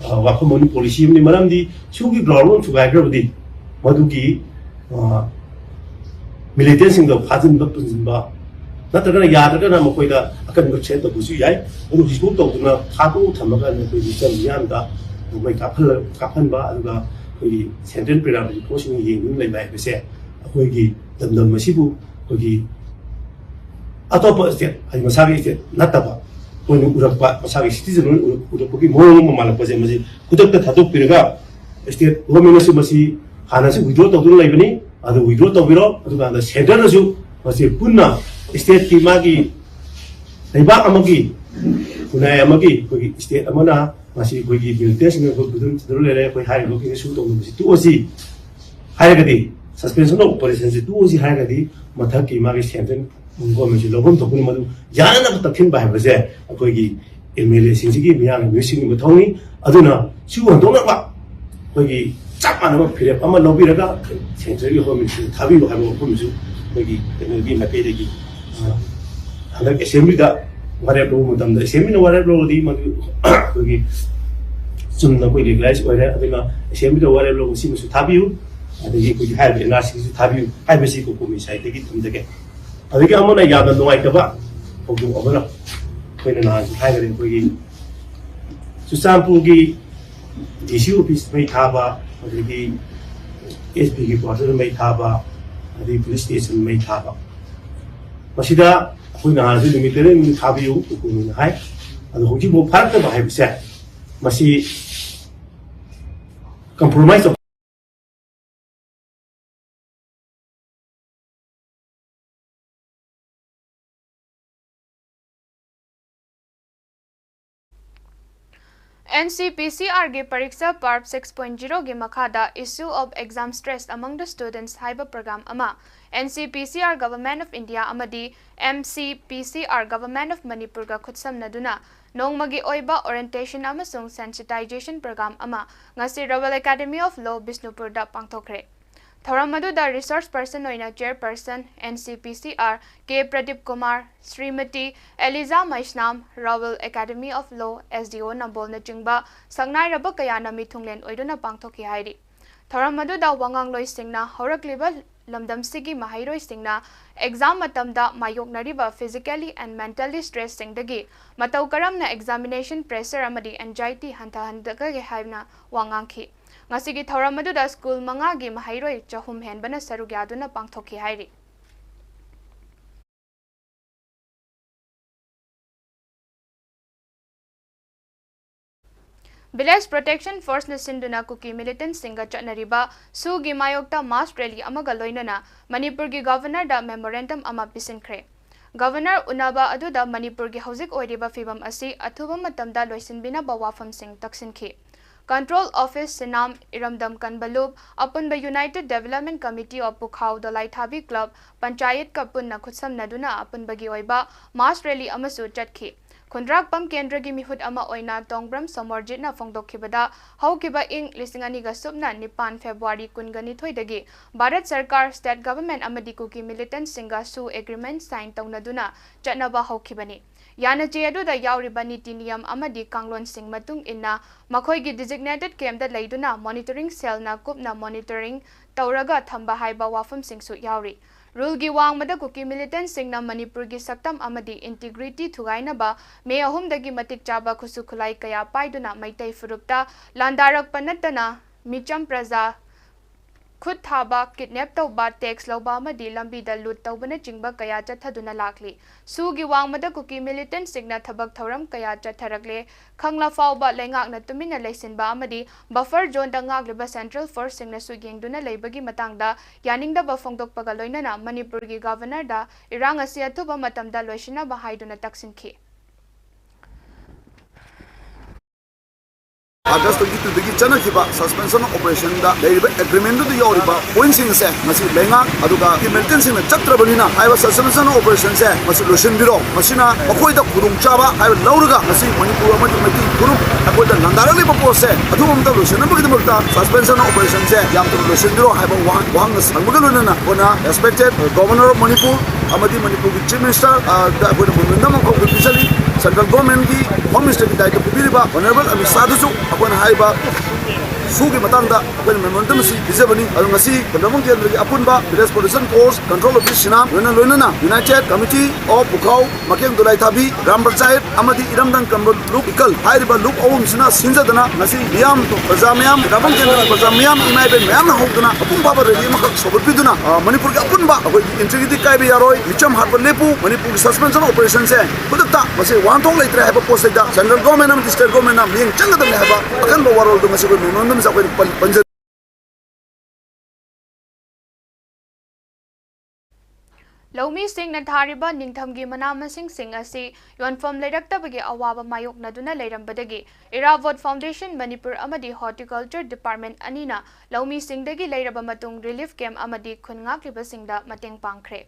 ꯑ, ꯋꯥꯐꯝ ꯑꯃꯅꯤ, policy ꯑꯃꯅꯤ꯫ ꯃꯔꯝꯗꯤ ꯁꯨꯒꯤ ground ꯂꯣꯏ ꯊꯨꯒꯥꯏꯈ꯭ꯔꯕꯗꯤ ꯃꯗꯨꯒꯤ, ꯑ, militant ꯁꯤꯡꯗ ꯐꯥꯖꯤꯟꯕ, ꯄꯨꯟꯁꯤꯟꯕ, ꯅꯠꯇ꯭ꯔꯒꯅ ꯌꯥꯗ꯭ꯔꯒꯅ ꯃꯈꯣꯏꯗ ꯑꯀꯟꯕ threat ꯇꯧꯕꯁꯨ ꯌꯥꯏ꯫ ꯑꯗꯨ ꯍꯧꯖꯤꯛꯐꯥꯎ ꯇꯧꯗꯨꯅ ꯐꯥꯗꯣꯛꯑ ꯊꯝꯃꯒ ꯑꯩꯈꯣꯏ ꯃꯤꯆꯝ ꯃꯤꯌꯥꯝꯗ ꯅꯣꯡꯃꯩ ꯀꯥꯞꯍꯜꯂ-, ꯀꯥꯞꯍꯟꯕ, ꯑꯗꯨꯒ ꯑꯩꯈꯣꯏꯒꯤ central paramilitary force ꯁꯤꯡꯅ ꯌꯦꯡꯗꯨꯅ ꯂꯩꯕ ꯍꯥꯏꯕꯁꯦ ꯑꯩꯈꯣꯏꯒꯤ ꯂꯝꯗꯝ ꯑꯁꯤꯕꯨ ꯑꯩꯈꯣꯏꯒꯤ ꯑꯇꯣꯞꯄ state, ꯍꯥꯏꯗꯤ ꯃꯁꯥꯒꯤ state ꯅꯠꯇꯕ, ꯑꯩꯈꯣꯏꯅ ꯎꯔꯛꯄ, ꯃꯁꯥꯒꯤ citizen ꯑꯣꯏꯅ ꯎꯔꯛ-, ꯎꯔꯛꯄꯒꯤ ꯃꯑꯣꯡ ꯑꯃ ꯃꯥꯜꯂꯛꯄꯁꯦ, ꯃꯁꯤ ꯈꯨꯗꯛꯇ ꯊꯥꯗꯣꯛꯄꯤꯔꯒ state government ꯅꯁꯨ ꯃꯁꯤ ꯍꯥꯟꯅꯁꯨ withdraw ꯇꯧꯗꯨꯅ ꯂꯩꯕꯅꯤ, ꯑꯗꯨ withdraw ꯇꯧꯕꯤꯔꯣ꯫ ꯑꯗꯨꯀꯥꯟꯗ centre ꯅꯁꯨ ꯃꯁꯤ ꯄꯨꯟꯅ state ꯀꯤ ꯃꯥꯒꯤ ꯂꯩꯕꯥꯛ ꯑꯃꯒꯤ ꯈꯨꯟꯅꯥꯏ ꯑꯃꯒꯤ ꯑꯩꯈꯣꯏꯒꯤ state ꯑꯃꯅ ꯃꯁꯤ ꯑꯩꯈꯣꯏꯒꯤ militant ꯁꯤꯡꯅ ꯑꯩꯈꯣꯏ ꯈꯨꯗꯨꯝ ꯊꯤꯗꯨꯅ ꯂꯩꯔꯦ, ꯑꯩꯈꯣꯏ ꯍꯥꯏꯔꯤꯕ ꯀꯩꯅꯣꯁꯨ ꯇꯧꯅꯕꯁꯤ ꯇꯣꯛꯑꯁꯤ ꯍꯥꯏꯔꯒꯗꯤ, suspension of operation ꯁꯤ ꯇꯣꯛꯑꯁꯤ ꯍꯥꯏꯔꯒꯗꯤ ꯃꯊꯛꯀꯤ ꯃꯥꯒꯤ central ꯒꯣꯔꯃꯦꯟꯁꯤ ꯂꯧꯐꯝ ꯊꯣꯛꯄꯅꯤ꯫ ꯃꯗꯨ ꯌꯥꯅꯅꯕ ꯇꯛꯁꯤꯟꯕ ꯍꯥꯏꯕꯁꯦ ꯑꯩꯈꯣꯏꯒꯤ ꯑꯦꯝ ꯑꯦꯜ ꯑꯦꯁꯤꯡꯁꯤꯒꯤ, ꯃꯤꯌꯥꯝꯒꯤ ꯃꯤꯑꯣꯏꯁꯤꯡꯒꯤ ꯃꯊꯧꯅꯤ꯫ ꯑꯗꯨꯅ ꯁꯤꯕꯨ ꯍꯟꯗꯣꯛꯅꯕ ꯑꯩꯈꯣꯏꯒꯤ ꯆꯞ ꯃꯥꯟꯅꯕ ꯐꯤꯔꯦꯞ ꯑꯃ ꯂꯧꯕꯤꯔꯒ ꯁꯦꯟꯇ꯭ꯔꯦꯜꯒꯤ ꯒꯣꯔꯃꯦꯟꯁꯤꯗ ꯊꯥꯕꯤꯌꯨ ꯍꯥꯏꯕ ꯋꯥꯐꯝꯁꯨ ꯑꯩꯈꯣꯏꯒꯤ ꯀꯩꯅꯣꯒꯤ ꯃꯥꯏꯀꯩꯗꯒꯤ, ꯑ, ꯍꯟꯗꯛ ꯑꯦꯁꯦꯝꯕ꯭ꯂꯤꯗ ꯋꯥꯔꯦꯞ ꯂꯧꯕ ꯃꯇꯝꯗ, ꯑꯦꯁꯦꯝꯕ꯭ꯂꯤꯅ ꯋꯥꯔꯦꯞ ꯂꯧꯔꯗꯤ ꯃꯗꯨ ꯑꯩꯈꯣꯏꯒꯤ ꯆꯨꯝꯅ ꯑꯩꯈꯣꯏ ꯔꯤꯒꯨꯂꯔꯥꯏꯁ ꯑꯣꯏꯔꯦ꯫ ꯑꯗꯨꯅ ꯑꯦꯁꯦꯝꯕ꯭ꯂꯤꯗ ꯋꯥꯔꯦꯞ ꯂꯧꯕ ꯁꯤꯃꯁꯨ ꯊꯥꯕꯤꯌꯨ, ꯑꯗꯒꯤ ꯑꯩꯈꯣꯏꯒꯤ ꯍꯥꯏꯔꯤꯕ ꯑꯦꯟ ꯑꯥꯔ ꯁꯤꯁꯨ ꯊꯥꯕꯤꯌꯨ ꯍꯥꯏꯕꯁꯤ ꯑꯩꯈꯣꯏ ꯀꯣꯃꯤꯇꯤ ꯁꯥꯏꯠꯇꯒꯤ ꯊꯝꯖꯒꯦ꯫ ꯑꯗꯒꯤ ꯑꯃꯅ ꯌꯥꯝꯅ ꯅꯨꯡꯉꯥꯏꯇꯕ ꯊꯧꯗꯣꯛ ꯑꯃꯅ, ꯑꯩꯈꯣꯏꯅ ꯅꯍꯥꯟꯁꯨ ꯍꯥꯏꯈ꯭ꯔꯦ, ꯑꯩꯈꯣꯏꯒꯤ ꯆꯨꯔꯆꯥꯟꯄꯨꯔꯒꯤ ꯗꯤ ꯁꯤ ꯑꯣꯐꯤꯁ ꯃꯩ ꯊꯥꯕ, ꯑꯗꯒꯤ ꯑꯦꯁ ꯄꯤꯒꯤ ꯀ꯭ꯋꯥꯇꯔ ꯃꯩ ꯊꯥꯕ, ꯑꯗꯒꯤ ꯄꯨꯂꯤꯁ ꯁ꯭ꯇꯦꯁꯟ ꯃꯩ ꯊꯥꯕ, ꯃꯁꯤꯗ ꯑꯩꯈꯣꯏ ꯅꯍꯥꯟꯁꯨ ꯅꯨꯃꯤꯠ ꯇꯔꯦꯠꯅꯤ ꯊꯥꯕꯤꯌꯨ, ꯎꯀꯨꯃꯤꯅ ꯍꯥꯏ꯫ ꯑꯗꯣ ꯍꯧꯖꯤꯛꯐꯥꯎ ꯐꯥꯔꯛꯇꯕ ꯍꯥꯏꯕꯁꯦ, ꯃꯁꯤ ꯀꯝꯄ꯭ꯔꯣꯃꯥꯏꯁ ꯑꯦꯟ ꯁꯤ ꯄꯤ ꯁꯤ ꯑꯥꯔꯒꯤ ꯄꯔꯤꯛꯁꯥ ꯄꯥꯔꯕ ꯁꯤꯛꯁ ꯄꯣꯏꯟ ꯖꯤꯔꯣꯒꯤ ꯃꯈꯥꯗ Issue of Exam Stress Among the Students ꯍꯥꯏꯕ ꯄ꯭ꯔꯣꯒ꯭ꯔꯥꯝ ꯑꯃ N C P C R Government of India ꯑꯃꯗꯤ M C P C R Government of ꯃꯅꯤꯄꯨꯔꯒ ꯈꯨꯠꯁꯝꯅꯗꯨꯅ ꯅꯣꯡꯃꯒꯤ ꯑꯣꯏꯕ orientation ꯑꯃꯁꯨꯡ sensitization program ꯑꯃ ꯉꯁꯤ Royal Academy of Law ꯕꯤꯁꯅꯨꯄꯨꯔꯗ ꯄꯥꯡꯊꯣꯛꯈ꯭ꯔꯦ꯫ ꯊꯧꯔꯝ ꯑꯗꯨꯗ resource person ꯑꯣꯏꯅ chairperson N C P C R K Pradeep Kumar, Shrimati ꯑꯦꯂꯤꯖꯥ Meisnam, Royal Academy of Law S D O ꯅꯝꯕꯣꯜꯅꯆꯤꯡꯕ ꯁꯛꯅꯥꯏꯔꯕ ꯀꯌꯥꯅ ꯃꯤꯊꯨꯡꯂꯦꯟ ꯑꯣꯏꯗꯨꯅ ꯄꯥꯡꯊꯣꯛꯈꯤ ꯍꯥꯏꯔꯤ꯫ ꯊꯧꯔꯝ ꯑꯗꯨꯗ ꯋꯥꯉꯥꯡꯂꯣꯏꯁꯤꯡꯅ ꯍꯧꯔꯛꯂꯤꯕ ꯂꯝꯗꯝꯁꯤꯒꯤ ꯃꯍꯩꯔꯣꯏꯁꯤꯡꯅ exam ꯃꯇꯝꯗ ꯃꯥꯌꯣꯛꯅꯔꯤꯕ physically and mentally stressꯁꯤꯡꯗꯒꯤ ꯃꯇꯧ ꯀꯔꯝꯅ examination pressure ꯑꯃꯗꯤ anxiety ꯍꯟꯊꯍꯟꯒꯗꯒꯦ ꯍꯥꯏꯅ ꯋꯥ ꯉꯥꯡꯈꯤ꯫ ꯉꯁꯤꯒꯤ ꯊꯧꯔꯝ ꯑꯗꯨꯗ ꯁ꯭ꯀꯨꯜ ꯃꯉꯥꯒꯤ ꯃꯍꯩꯔꯣꯏ ꯆꯍꯨꯝ ꯍꯦꯟꯕꯅ ꯁꯔꯨꯛ ꯌꯥꯗꯨꯅ ꯄꯥꯡꯊꯣꯛꯈꯤ ꯍꯥꯏꯔꯤ꯫ Village Protection Forceꯅ ꯁꯤꯟꯗꯨꯅ ꯀꯨꯀꯤ militantꯁꯤꯡꯒ ꯆꯠꯅꯔꯤꯕ ꯁꯨꯒꯤ ꯃꯥꯌꯣꯛꯇ mass rally ꯑꯃꯒ ꯂꯣꯏꯅꯅ ꯃꯅꯤꯄꯨꯔꯒꯤ Governorꯗ memorandum ꯑꯃ ꯄꯤꯁꯤꯟꯈ꯭ꯔꯦ꯫ Governor ꯎꯅꯕ ꯑꯗꯨꯗ ꯃꯅꯤꯄꯨꯔꯒꯤ ꯍꯧꯖꯤꯛ ꯑꯣꯏꯔꯤꯕ ꯐꯤꯚꯝ ꯑꯁꯤ ꯑꯊꯨꯕ ꯃꯇꯝꯗ ꯂꯣꯏꯁꯤꯟꯕꯤꯅꯕ ꯋꯥꯐꯝꯁꯤꯡ ꯇꯛꯁꯤꯟꯈꯤ꯫ Control Office ꯁꯤꯅꯥꯝ, ꯏꯔꯝꯗꯝ ꯀꯟꯕ ꯂꯨꯞ, ꯑꯄꯨꯟꯕ United Development Committee of Pukhao, Dolaithabi club, ꯄꯟꯆꯥꯌꯠꯀ ꯄꯨꯟꯅ ꯈꯨꯠꯁꯝꯅꯗꯨꯅ ꯑꯄꯨꯟꯕꯒꯤ ꯑꯣꯏꯕ mass rally ꯑꯃꯁꯨ ꯆꯠꯈꯤ꯫ ꯈꯨꯟꯗ꯭ꯔꯥꯛꯄꯝ ꯀꯦꯟꯗ꯭ꯔꯒꯤ ꯃꯤꯍꯨꯠ ꯑꯃ ꯑꯣꯏꯅ ꯇꯣꯡꯕ꯭ꯔꯝ ꯁꯣꯃꯣꯔꯖꯤꯠꯅ ꯐꯣꯡꯗꯣꯛꯈꯤꯕꯗ, ꯍꯧꯈꯤꯕ ꯏꯪ ꯂꯤꯁꯤꯡ ꯑꯅꯤꯒ ꯁꯨꯞꯅ ꯅꯤꯄꯥꯟ February ꯀꯨꯟꯒ ꯅꯤꯊꯣꯏꯗꯒꯤ ꯚꯥꯔꯠ ꯁꯔꯀꯥꯔ, state government ꯑꯃꯗꯤ ꯀꯨꯀꯤ militantꯁꯤꯡꯒ ꯁꯨ agreement sign ꯇꯧꯅꯗꯨꯅ ꯆꯠꯅꯕ ꯍꯧꯈꯤꯕꯅꯤ꯫ ꯌꯥꯅꯆꯦ ꯑꯗꯨꯗ ꯌꯥꯎꯔꯤꯕ ꯅꯤꯇꯤ ꯅꯤꯌꯝ ꯑꯃꯗꯤ ꯀꯥꯡꯂꯣꯟꯁꯤꯡ ꯃꯇꯨꯡ ꯏꯟꯅ ꯃꯈꯣꯏꯒꯤ designated campꯇ ꯂꯩꯗꯨꯅ monitoring cellꯅ ꯀꯨꯞꯅ monitoring ꯇꯧꯔꯒ ꯊꯝꯕ ꯍꯥꯏꯕ ꯋꯥꯐꯝꯁꯤꯡꯁꯨ ꯌꯥꯎꯔꯤ꯫ Ruleꯒꯤ ꯋꯥꯡꯃꯗ ꯀꯨꯀꯤ militantꯁꯤꯡꯅ ꯃꯅꯤꯄꯨꯔꯒꯤ ꯁꯛꯇꯝ ꯑꯃꯗꯤ integrity ꯊꯨꯒꯥꯏꯅꯕ ꯃꯦ ꯑꯍꯨꯝꯗꯒꯤ ꯃꯇꯤꯛ ꯆꯥꯕ ꯈꯨꯠꯁꯨ ꯈꯨꯠꯂꯥꯏ ꯀꯌꯥ ꯄꯥꯏꯗꯨꯅ ꯃꯩꯇꯩ ꯐꯨꯔꯨꯞꯇ ꯂꯥꯟꯗꯥꯔꯛꯄ ꯅꯠꯇꯅ ꯃꯤꯆꯝ ꯄ꯭ꯔꯖꯥ ꯈꯨꯠ ꯊꯥꯕ, kidnap ꯇꯧꯕ, tax ꯂꯧꯕ ꯑꯃꯗꯤ ꯂꯝꯕꯤꯗ loot ꯇꯧꯕꯅꯆꯤꯡꯕ ꯀꯌꯥ ꯆꯠꯊꯗꯨꯅ ꯂꯥꯛꯂꯤ꯫ ꯁꯨꯒꯤ ꯋꯥꯡꯃꯗ ꯀꯨꯀꯤ militantꯁꯤꯡꯅ ꯊꯕꯛ ꯊꯧꯔꯝ ꯀꯌꯥ ꯆꯠꯊꯔꯛꯂꯦ꯫ ꯈꯪꯂꯥ ꯐꯥꯎꯕ ꯂꯩꯉꯥꯛꯅ ꯇꯨꯃꯤꯟꯅ ꯂꯩꯁꯤꯟꯕ ꯑꯃꯗꯤ buffer zoneꯗ ꯉꯥꯛꯂꯤꯕ central forceꯁꯤꯡꯅꯁꯨ ꯌꯦꯡꯗꯨꯅ ꯂꯩꯕꯒꯤ ꯃꯇꯥꯡꯗ ꯌꯥꯅꯤꯡꯗꯕ ꯐꯣꯡꯗꯣꯛꯄꯒ ꯂꯣꯏꯅꯅ ꯃꯅꯤꯄꯨꯔꯒꯤ Governorꯗ ꯏꯔꯥꯡ ꯑꯁꯤ ꯑꯊꯨꯕ ꯃꯇꯝꯗ ꯂꯣꯏꯁꯤꯟꯅꯕ ꯍꯥꯏꯗꯨꯅ ꯇꯛꯁꯤꯟꯈꯤ꯫ August twenty twoꯗꯒꯤ ꯆꯠꯅꯈꯤꯕ suspension of operationꯗ ꯂꯩꯔꯤꯕ agreementꯗꯨꯗ ꯌꯥꯎꯔꯤꯕ pointꯁꯤꯡ ꯑꯁꯦ ꯉꯁꯤ ꯂꯩꯉꯥꯛ ꯑꯗꯨꯒ militantꯁꯤꯡꯅ ꯆꯠꯇ꯭ꯔꯕꯅꯤꯅ ꯍꯥꯏꯔꯤꯕ suspension of operationꯁꯦ ꯃꯁꯤ ꯂꯣꯏꯁꯤꯟꯕꯤꯔꯣ꯫ ꯃꯁꯤꯅ ꯃꯈꯣꯏꯗ ꯈꯨꯗꯣꯡꯆꯥꯕ ꯍꯥꯏꯕ ꯂꯧꯔꯒ ꯉꯁꯤ ꯃꯅꯤꯄꯨꯔ ꯑꯃꯗꯤ ꯃꯩꯇꯩ ꯐꯨꯔꯨꯞ ꯑꯩꯈꯣꯏꯗ ꯂꯥꯟꯗꯥꯔꯛꯂꯤꯕ ꯄꯣꯠꯁꯦ ꯑꯊꯨꯕ ꯑꯃꯗ ꯂꯣꯏꯁꯤꯟꯅꯕꯒꯤꯗꯃꯛꯇ suspension of operationꯁꯦ ꯌꯥꯝ ꯊꯨꯅ ꯂꯣꯏꯁꯤꯟꯕꯤꯔꯣ ꯍꯥꯏꯕ ꯋꯥꯍꯪ, ꯋꯥꯍꯪ ꯑꯁꯤ ꯍꯪꯕꯒ ꯂꯣꯏꯅꯅ ꯑꯩꯈꯣꯏꯅ respected Governor of Manipur ꯑꯃꯗꯤ ꯃꯅꯤꯄꯨꯔꯒꯤ Chief Minister, ꯑ, ꯗ ꯑꯩꯈꯣꯏꯅ memorandum ꯑꯃꯈꯛ ꯄꯤꯖꯔꯤ꯫ Central Governmentꯀꯤ Home Ministerꯒꯤ ꯗꯥꯏꯇ ꯄꯨꯕꯤꯔꯤꯕ Honorable ꯑꯃꯤꯠ ꯁꯥꯍꯗꯁꯨ ꯑꯩꯈꯣꯏꯅ ꯍꯥꯏꯔꯤꯕ ꯁꯨꯒꯤ ꯃꯇꯥꯡꯗ ꯑꯩꯈꯣꯏꯅ memorandum ꯑꯁꯤ ꯄꯤꯖꯕꯅꯤ꯫ ꯑꯗꯣ ꯉꯁꯤ ꯈꯨꯟꯗ꯭ꯔꯛꯄꯝ ꯀꯦꯟꯗ꯭ꯔꯒꯤ ꯑꯄꯨꯟꯕ Village Protection Force, Control Office ꯁꯤꯅꯥꯝ, ꯂꯣꯏꯅ ꯂꯣꯏꯅꯅ United Committee of ꯄꯨꯈꯥꯎ, ꯃꯀꯦꯡ ꯗꯣꯂꯥꯏꯊꯥꯕꯤ ꯒ꯭ꯔꯥꯝ ꯄꯟꯆꯥꯌꯠ ꯑꯃꯗꯤ ꯏꯔꯝꯗꯝ ꯀꯟꯕ ꯂꯨꯞ ꯏꯀꯜ ꯍꯥꯏꯔꯤꯕ ꯂꯨꯞ ꯑꯍꯨꯝꯁꯤꯅ ꯁꯤꯟꯖꯗꯅ ꯉꯁꯤ ꯃꯤꯌꯥꯝ, ꯄ꯭ꯔꯖꯥ ꯃꯌꯥꯝ, ꯈꯨꯟꯗ꯭ꯔꯛꯄꯝ ꯀꯦꯟꯗ꯭ꯔꯒꯤ ꯄ꯭ꯔꯖꯥ ꯃꯌꯥꯝ, ꯏꯃꯥ ꯏꯕꯦꯟ ꯃꯌꯥꯝꯅ ꯍꯧꯗꯨꯅ ꯑꯄꯨꯟ ꯐꯥꯕ rally ꯑꯃꯈꯛ ꯁꯧꯒꯠꯄꯤꯗꯨꯅ, ꯑ, ꯃꯅꯤꯄꯨꯔꯒꯤ ꯑꯄꯨꯟꯕ ꯑꯩꯈꯣꯏꯒꯤ integrity ꯀꯥꯏꯕ ꯌꯥꯔꯣꯏ, ꯃꯤꯆꯝ ꯍꯥꯠꯄ ꯂꯦꯞꯄꯨ, ꯃꯅꯤꯄꯨꯔꯒꯤ suspension of operationꯁꯦ ꯈꯨꯗꯛꯇ ꯃꯁꯤ ꯋꯥꯍꯟꯊꯣꯛ ꯂꯩꯇ꯭ꯔꯦ ꯍꯥꯏꯕ ꯄꯣꯠꯁꯤꯗ Central Government ꯑꯃꯗꯤ State Governmentꯅ ꯃꯤꯠꯌꯦꯡ ꯆꯪꯒꯗꯕꯅꯤ ꯍꯥꯏꯕ ꯑꯀꯟꯕ ꯋꯥꯔꯣꯜꯗꯨ ꯉꯁꯤ ꯑꯩꯈꯣꯏ memorandumꯁꯦ ꯑꯩꯈꯣꯏꯅ ꯄꯟ-, ꯄꯟꯖꯔꯤ꯫ ꯂꯧꯃꯤꯁꯤꯡꯅ ꯊꯥꯔꯤꯕ ꯅꯤꯡꯊꯝꯒꯤ ꯃꯅꯥ ꯃꯁꯤꯡꯁꯤꯡ ꯑꯁꯤ ꯌꯣꯟꯐꯝ ꯂꯩꯔꯛꯇꯕꯒꯤ ꯑꯋꯥꯕ ꯃꯥꯌꯣꯛꯅꯗꯨꯅ ꯂꯩꯔꯝꯕꯗꯒꯤ ꯏꯔꯥꯕꯣꯠ ꯐꯥꯎꯟꯗꯦꯁꯟ ꯃꯅꯤꯄꯨꯔ ꯑꯃꯗꯤ ꯍꯣꯔꯇꯤꯀꯜꯆꯔ ꯗꯤꯄꯥꯔꯠꯃꯦꯟꯠ ꯑꯅꯤꯅ ꯂꯧꯃꯤꯁꯤꯡꯗꯒꯤ ꯂꯩꯔꯕ ꯃꯇꯨꯡ ꯔꯤꯂꯤꯐ ꯀꯦꯝꯞ ꯑꯃꯗꯤ ꯈꯨꯟ ꯉꯥꯛꯂꯤꯕꯁꯤꯡꯗ ꯃꯇꯦꯡ ꯄꯥꯡꯈ꯭ꯔꯦ꯫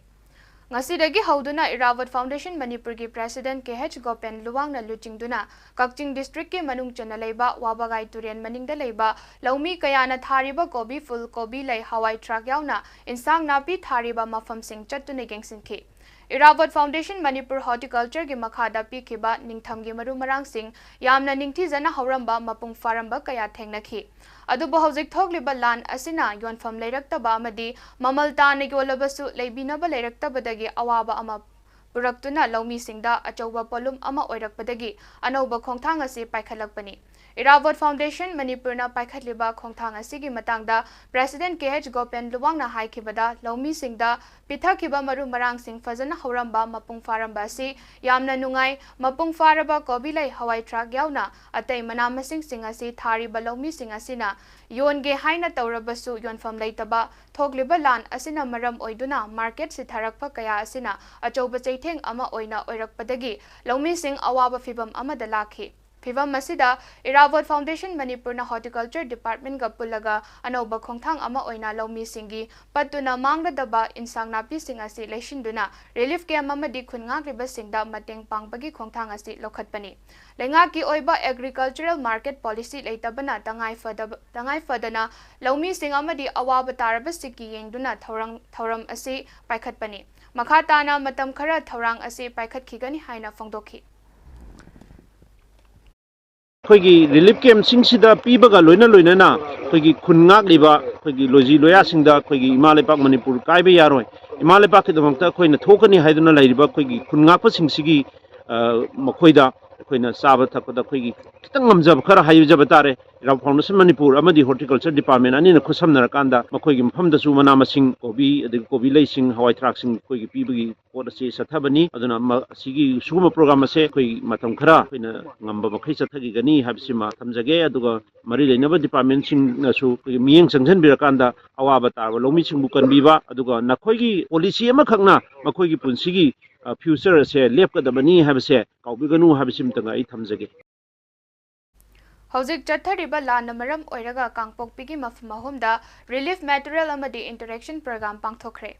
ꯉꯁꯤꯗꯒꯤ ꯍꯧꯗꯨꯅ ꯏꯔꯥꯕꯣꯠ ꯐꯥꯎꯟꯗꯦꯁꯟ ꯃꯅꯤꯄꯨꯔꯒꯤ ꯄ꯭ꯔꯦꯁꯤꯗꯦꯟꯠ ꯀꯦ ꯑꯩꯆ ꯒꯣꯄꯦꯟ ꯂꯨꯋꯥꯡꯅ ꯂꯨꯆꯤꯡꯗꯨꯅ ꯀꯛꯆꯤꯡ ꯗꯤꯁꯇ꯭ꯔꯤꯛꯀꯤ ꯃꯅꯨꯡ ꯆꯟꯅ ꯂꯩꯕ ꯋꯥꯕꯒꯥꯏ ꯇꯨꯔꯦꯜ ꯃꯅꯤꯡꯗ ꯂꯩꯕ ꯂꯧꯃꯤ ꯀꯌꯥꯅ ꯊꯥꯔꯤꯕ ꯀꯣꯕꯤ ꯐꯨꯜ, ꯀꯣꯕꯤ ꯂꯩ, ꯍꯋꯥꯏ ꯊ꯭ꯔꯥꯛ ꯌꯥꯎꯅ ꯏꯟꯁꯥꯡ ꯅꯥꯄꯤ ꯊꯥꯔꯤꯕ ꯃꯐꯝꯁꯤꯡ ꯆꯠꯇꯨꯅ ꯌꯦꯡꯁꯤꯟꯈꯤ꯫ ꯏꯔꯥꯕꯣꯠ ꯐꯥꯎꯟꯗꯦꯁꯟ ꯃꯅꯤꯄꯨꯔ ꯍꯣꯔꯇꯤꯀꯜꯆꯔꯒꯤ ꯃꯈꯥꯗ ꯄꯤꯈꯤꯕ ꯅꯤꯡꯊꯝꯒꯤ ꯃꯔꯨ ꯃꯔꯥꯡꯁꯤꯡ ꯌꯥꯝꯅ ꯅꯤꯡꯊꯤꯖꯅ ꯍꯧꯔꯝꯕ, ꯃꯄꯨꯡ ꯐꯥꯔꯝꯕ ꯀꯌꯥ ꯊꯦꯡꯅꯈꯤ꯫ ꯑꯗꯨꯕꯨ ꯍꯧꯖꯤꯛ ꯊꯣꯛꯂꯤꯕ ꯂꯥꯟ ꯑꯁꯤꯅ ꯌꯣꯟꯐꯝ ꯂꯩꯔꯛꯇꯕ ꯑꯃꯗꯤ ꯃꯃꯜ ꯇꯥꯅ ꯌꯣꯜꯂꯕꯁꯨ ꯂꯩꯕꯤꯅꯕ ꯂꯩꯔꯛꯇꯕꯗꯒꯤ ꯑꯋꯥꯕ ꯑꯃ ꯄꯨꯔꯛꯇꯨꯅ ꯂꯧꯃꯤꯁꯤꯡꯗ ꯑꯆꯧꯕ ꯄꯣꯠꯂꯨꯝ ꯑꯃ ꯑꯣꯏꯔꯛꯄꯗꯒꯤ ꯑꯅꯧꯕ ꯈꯣꯡꯊꯥꯡ ꯑꯁꯤ ꯄꯥꯏꯈꯠꯂꯛꯄꯅꯤ꯫ ꯏꯔꯥꯕꯣꯠ ꯐꯥꯎꯟꯗꯦꯁꯟ ꯃꯅꯤꯄꯨꯔꯅ ꯄꯥꯏꯈꯠꯂꯤꯕ ꯈꯣꯡꯊꯥꯡ ꯑꯁꯤꯒꯤ ꯃꯇꯥꯡꯗ ꯄ꯭ꯔꯦꯁꯤꯗꯦꯟꯠ ꯀꯦ ꯑꯩꯆ ꯒꯣꯄꯦꯟ ꯂꯨꯋꯥꯡꯅ ꯍꯥꯏꯈꯤꯕꯗ, ꯂꯧꯃꯤꯁꯤꯡꯗ ꯄꯤꯊꯛꯈꯤꯕ ꯃꯔꯨ ꯃꯔꯥꯡꯁꯤꯡ ꯐꯖꯅ ꯍꯧꯔꯝꯕ, ꯃꯄꯨꯡ ꯐꯥꯔꯝꯕ ꯑꯁꯤ ꯌꯥꯝꯅ ꯅꯨꯡꯉꯥꯏ꯫ ꯃꯄꯨꯡ ꯐꯥꯔꯕ ꯀꯣꯕꯤ ꯂꯩ, ꯍꯋꯥꯏ ꯊ꯭ꯔꯥꯛ ꯌꯥꯎꯅ ꯑꯇꯩ ꯃꯅꯥ ꯃꯁꯤꯡꯁꯤꯡ ꯑꯁꯤ ꯊꯥꯔꯤꯕ ꯂꯧꯃꯤꯁꯤꯡ ꯑꯁꯤꯅ ꯌꯣꯟꯒꯦ ꯍꯥꯏꯅ ꯇꯧꯔꯕꯁꯨ ꯌꯣꯟꯐꯝ ꯂꯩꯇꯕ, ꯊꯣꯛꯂꯤꯕ ꯂꯥꯟ ꯑꯁꯤꯅ ꯃꯔꯝ ꯑꯣꯏꯗꯨꯅ ꯃꯥꯔꯀꯦꯠ ꯁꯤꯊꯔꯛꯄ ꯀꯌꯥ ꯑꯁꯤꯅ ꯑꯆꯧꯕ ꯆꯩꯊꯦꯡ ꯑꯃ ꯑꯣꯏꯅ ꯑꯣꯏꯔꯛꯄꯗꯒꯤ ꯂꯧꯃꯤꯁꯤꯡ ꯑꯋꯥꯕ ꯐꯤꯚꯝ ꯑꯃꯗ ꯂꯥꯛꯈꯤ꯫ ꯐꯤꯚꯝ ꯑꯁꯤꯗ ꯏꯔꯥꯕꯣꯠ ꯐꯥꯎꯟꯗꯦꯁꯟ ꯃꯅꯤꯄꯨꯔꯅ ꯍꯣꯔꯇꯤꯀꯜꯆꯔ ꯗꯤꯄꯥꯔꯠꯃꯦꯟꯠꯒ ꯄꯨꯜꯂꯒ ꯑꯅꯧꯕ ꯈꯣꯡꯊꯥꯡ ꯑꯃ ꯑꯣꯏꯅ ꯂꯧꯃꯤꯁꯤꯡꯒꯤ ꯄꯠꯇꯨꯅ ꯃꯥꯡꯂꯗꯕ ꯏꯟꯁꯥꯡ ꯅꯥꯄꯤꯁꯤꯡ ꯑꯁꯤ ꯂꯩꯁꯤꯟꯗꯨꯅ ꯔꯤꯂꯤꯐ ꯀꯦꯝꯞ ꯑꯃꯗꯤ ꯈꯨꯟ ꯉꯥꯛꯂꯤꯕꯁꯤꯡꯗ ꯃꯇꯦꯡ ꯄꯥꯡꯕꯒꯤ ꯈꯣꯡꯊꯥꯡ ꯑꯁꯤ ꯂꯧꯈꯠꯄꯅꯤ꯫ ꯂꯩꯉꯥꯛꯀꯤ ꯑꯣꯏꯕ ꯑꯦꯒ꯭ꯔꯤꯀꯜꯆꯔꯦꯜ ꯃꯥꯔꯀꯦꯠ ꯄꯣꯂꯤꯁꯤ ꯂꯩꯇꯕꯅ ꯇꯉꯥꯏ ꯐꯗꯕ, ꯇꯉꯥꯏ ꯐꯗꯅ ꯂꯧꯃꯤꯁꯤꯡ ꯑꯃꯗꯤ ꯑꯋꯥꯕ ꯇꯥꯔꯕꯁꯤꯡꯒꯤ ꯌꯦꯡꯗꯨꯅ ꯊꯧꯔꯥꯡ, ꯊꯧꯔꯝ ꯑꯁꯤ ꯄꯥꯏꯈꯠꯄꯅꯤ꯫ ꯃꯈꯥ ꯇꯥꯅ ꯃꯇꯝ ꯈꯔ ꯊꯧꯔꯥꯡ ꯑꯁꯤ ꯄꯥꯏꯈꯠꯈꯤꯒꯅꯤ ꯍꯥꯏꯅ ꯐꯣꯡꯗꯣꯛꯈꯤ꯫ ꯑꯩꯈꯣꯏꯒꯤ ꯔꯤꯂꯤꯐ ꯀꯦꯝꯞꯁꯤꯡꯁꯤꯗ ꯄꯤꯕꯒ ꯂꯣꯏꯅ ꯂꯣꯏꯅꯅ ꯑꯩꯈꯣꯏꯒꯤ ꯈꯨꯟ ꯉꯥꯛꯂꯤꯕ ꯑꯩꯈꯣꯏꯒꯤ ꯂꯣꯏꯖꯤ ꯂꯣꯌꯥꯁꯤꯡꯗ ꯑꯩꯈꯣꯏꯒꯤ ꯏꯃꯥ ꯂꯩꯄꯥꯛ ꯃꯅꯤꯄꯨꯔ ꯀꯥꯏꯕ ꯌꯥꯔꯣꯏ, ꯏꯃꯥ ꯂꯩꯄꯥꯛꯀꯤꯗꯃꯛꯇ ꯑꯩꯈꯣꯏꯅ ꯊꯣꯛꯀꯅꯤ ꯍꯥꯏꯗꯨꯅ ꯂꯩꯔꯤꯕ ꯑꯩꯈꯣꯏꯒꯤ ꯈꯨꯟ ꯉꯥꯛꯄꯁꯤꯡꯁꯤꯒꯤ, ꯑ, ꯃꯈꯣꯏꯗ ꯑꯩꯈꯣꯏꯅ ꯆꯥꯕ ꯊꯛꯄꯗ ꯑꯩꯈꯣꯏꯒꯤ ꯈꯤꯇꯪ ꯉꯝꯖꯕ ꯈꯔ ꯍꯥꯏꯖꯕ ꯇꯥꯔꯦ꯫ ꯏꯔꯥꯡ ꯐꯥꯎꯟꯗꯦꯁꯟ ꯃꯅꯤꯄꯨꯔ ꯑꯃꯗꯤ ꯍꯣꯔꯇꯤꯀꯜꯆꯔ ꯗꯤꯄꯥꯔꯠꯃꯦꯟ ꯑꯅꯤꯅ ꯈꯨꯠꯁꯝꯅꯔꯀꯥꯟꯗ ꯃꯈꯣꯏꯒꯤ ꯃꯐꯝꯗꯁꯨ ꯃꯅꯥ ꯃꯁꯤꯡ, ꯀꯣꯕꯤ, ꯑꯗꯒꯤ ꯀꯣꯕꯤ ꯂꯩꯁꯤꯡ, ꯍꯋꯥꯏ ꯊꯔꯥꯛꯁꯤꯡ ꯑꯩꯈꯣꯏꯒꯤ ꯄꯤꯕꯒꯤ ꯄꯣꯠ ꯑꯁꯤ ꯆꯠꯊꯕꯅꯤ꯫ ꯑꯗꯨꯅ ꯃ-, ꯑꯁꯤꯒꯤ ꯁꯤꯒꯨꯝꯕ ꯄ꯭ꯔꯣꯒ꯭ꯔꯥꯝ ꯑꯁꯦ ꯑꯩꯈꯣꯏ ꯃꯇꯝ ꯈꯔ ꯑꯩꯈꯣꯏꯅ ꯉꯝꯕ ꯃꯈꯩ ꯆꯠꯊꯈꯤꯒꯅꯤ ꯍꯥꯏꯕꯁꯤꯃ ꯊꯝꯖꯒꯦ꯫ ꯑꯗꯨꯒ ꯃꯔꯤ ꯂꯩꯅꯕ ꯗꯤꯄꯥꯔꯠꯃꯦꯟꯁꯤꯡꯅꯁꯨ ꯑꯩꯈꯣꯏꯒꯤ ꯃꯤꯠꯌꯦꯡ ꯆꯪꯁꯤꯟꯕꯤꯔꯀꯥꯟꯗ ꯑꯋꯥꯕ ꯇꯥꯔꯕ ꯂꯧꯃꯤꯁꯤꯡꯕꯨ ꯀꯟꯕꯤꯕ, ꯑꯗꯨꯒ ꯅꯈꯣꯏꯒꯤ ꯄꯣꯂꯤꯁꯤ ꯑꯃꯈꯛꯅ ꯃꯈꯣꯏꯒꯤ ꯄꯨꯟꯁꯤꯒꯤ, ꯑ, ꯐ꯭ꯌꯨꯆꯔ ꯑꯁꯦ ꯂꯦꯞꯀꯗꯕꯅꯤ ꯍꯥꯏꯕꯁꯦ ꯀꯥꯎꯕꯤꯒꯅꯨ ꯍꯥꯏꯕꯁꯤꯃꯇꯪ ꯑꯩ ꯊꯝꯖꯒꯦ꯫ ꯍꯧꯖꯤꯛ ꯆꯠꯊꯔꯤꯕ ꯂꯥꯟꯅ ꯃꯔꯝ ꯑꯣꯏꯔꯒ ꯀꯥꯡꯄꯣꯛꯄꯤꯒꯤ ꯃꯐꯝ ꯑꯍꯨꯝꯗ ꯔꯤꯂꯤꯐ ꯃꯦꯇꯔꯤꯌꯦꯜ ꯑꯃꯗꯤ ꯏꯟꯇꯔꯦꯛꯁꯟ ꯄ꯭ꯔꯣꯒ꯭ꯔꯥꯝ ꯄꯥꯡꯊꯣꯛꯈ꯭ꯔꯦ꯫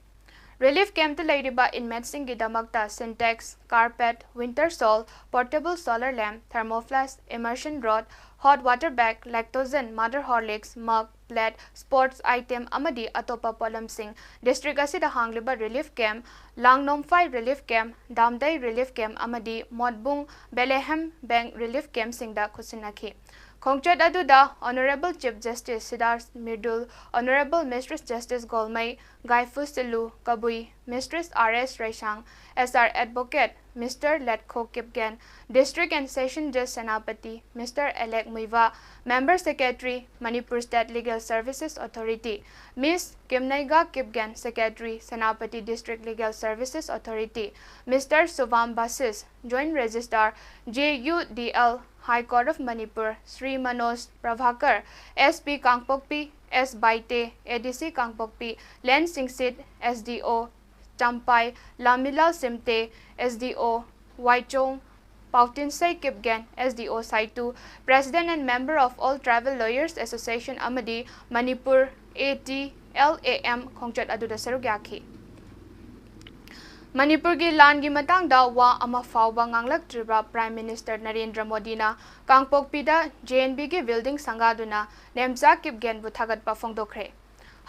ꯔꯤꯂꯤꯐ ꯀꯦꯝꯞꯇ ꯂꯩꯔꯤꯕ ꯏꯟꯃꯦꯠꯁꯤꯡꯒꯤꯗꯃꯛꯇ Sintex, carpet, winter shawl, portable solar lamp, thermoflask, immersion rod, hot water bag, Lactogen, mother Horlicks, mug, plate, sports item ꯑꯃꯗꯤ ꯑꯇꯣꯞꯄ ꯄꯣꯠꯂꯝꯁꯤꯡ ꯗꯤꯁꯇ꯭ꯔꯤꯛ ꯑꯁꯤꯗ ꯍꯥꯡꯂꯤꯕ relief camp, Langnomphai relief camp, Damdei relief camp ꯑꯃꯗꯤ ꯃꯣꯠꯕꯨꯡ ꯕꯦꯂꯦꯍꯦꯝ ꯕꯦꯡ ꯔꯤꯂꯤꯐ ꯀꯦꯝꯞꯁꯤꯡꯗ ꯈꯨꯠꯁꯤꯟꯅꯈꯤ꯫ ꯈꯣꯡꯆꯠ ꯑꯗꯨꯗ honourable chief justice Siddharth Mridul, honourable mistress justice Golmei, Gaiphu Shillu Kabui, mistress R S Reisang, S R advocate, mister Letkho Kipgen, district and session ꯖꯖ Senapati, mister Alex Muiba, member secretary, Manipur state legal services authority, miss Kimneiga Kipgen, secretary, Senapati district legal services authority, mister Shubham Basis, joint registrar, J U D L, high court of Manipur, Shri Manoj Prabhakar, S P Kangpokpi, S Baite, A D C Kangpokpi, ꯂꯦꯟ ꯁꯤꯡꯁꯤꯠ, S D ꯑꯣ ꯆꯝꯄꯥꯏ, ꯂꯥꯃꯤꯂꯥꯜ ꯁꯤꯝꯇꯦ, S D ꯑꯣ ꯋꯥꯏꯆꯣꯡ, ꯄꯥꯎꯇꯤꯟꯁꯩ Kipgen, S D ꯑꯣ ꯁꯥꯏꯇꯨ, President and Member of All Tribal Lawyers Association ꯑꯃꯗꯤ Manipur A T L A M ꯈꯣꯡꯆꯠ ꯑꯗꯨꯗ ꯁꯔꯨꯛ ꯌꯥꯈꯤ꯫ ꯃꯅꯤꯄꯨꯔꯒꯤ ꯂꯥꯟꯒꯤ ꯃꯇꯥꯡꯗ ꯋꯥ ꯑꯃ ꯐꯥꯎꯕ ꯉꯥꯡꯂꯛꯇ꯭ꯔꯤꯕ ꯄ꯭ꯔꯥꯏꯝ ꯃꯤꯅꯤꯁꯇꯔ ꯅꯔꯦꯟꯗ꯭ꯔ ꯃꯣꯗꯤꯅ ꯀꯥꯡꯄꯣꯛꯄꯤꯗ ꯖꯦ ꯑꯦꯟ ꯕꯤꯒꯤ ꯕꯤꯜꯗꯤꯡ ꯁꯪꯒꯥꯗꯨꯅ ꯅꯦꯝꯆꯥ ꯀꯤꯞꯒꯦꯟꯕꯨ ꯊꯥꯒꯠꯄ ꯐꯣꯡꯗꯣꯛꯈ꯭ꯔꯦ꯫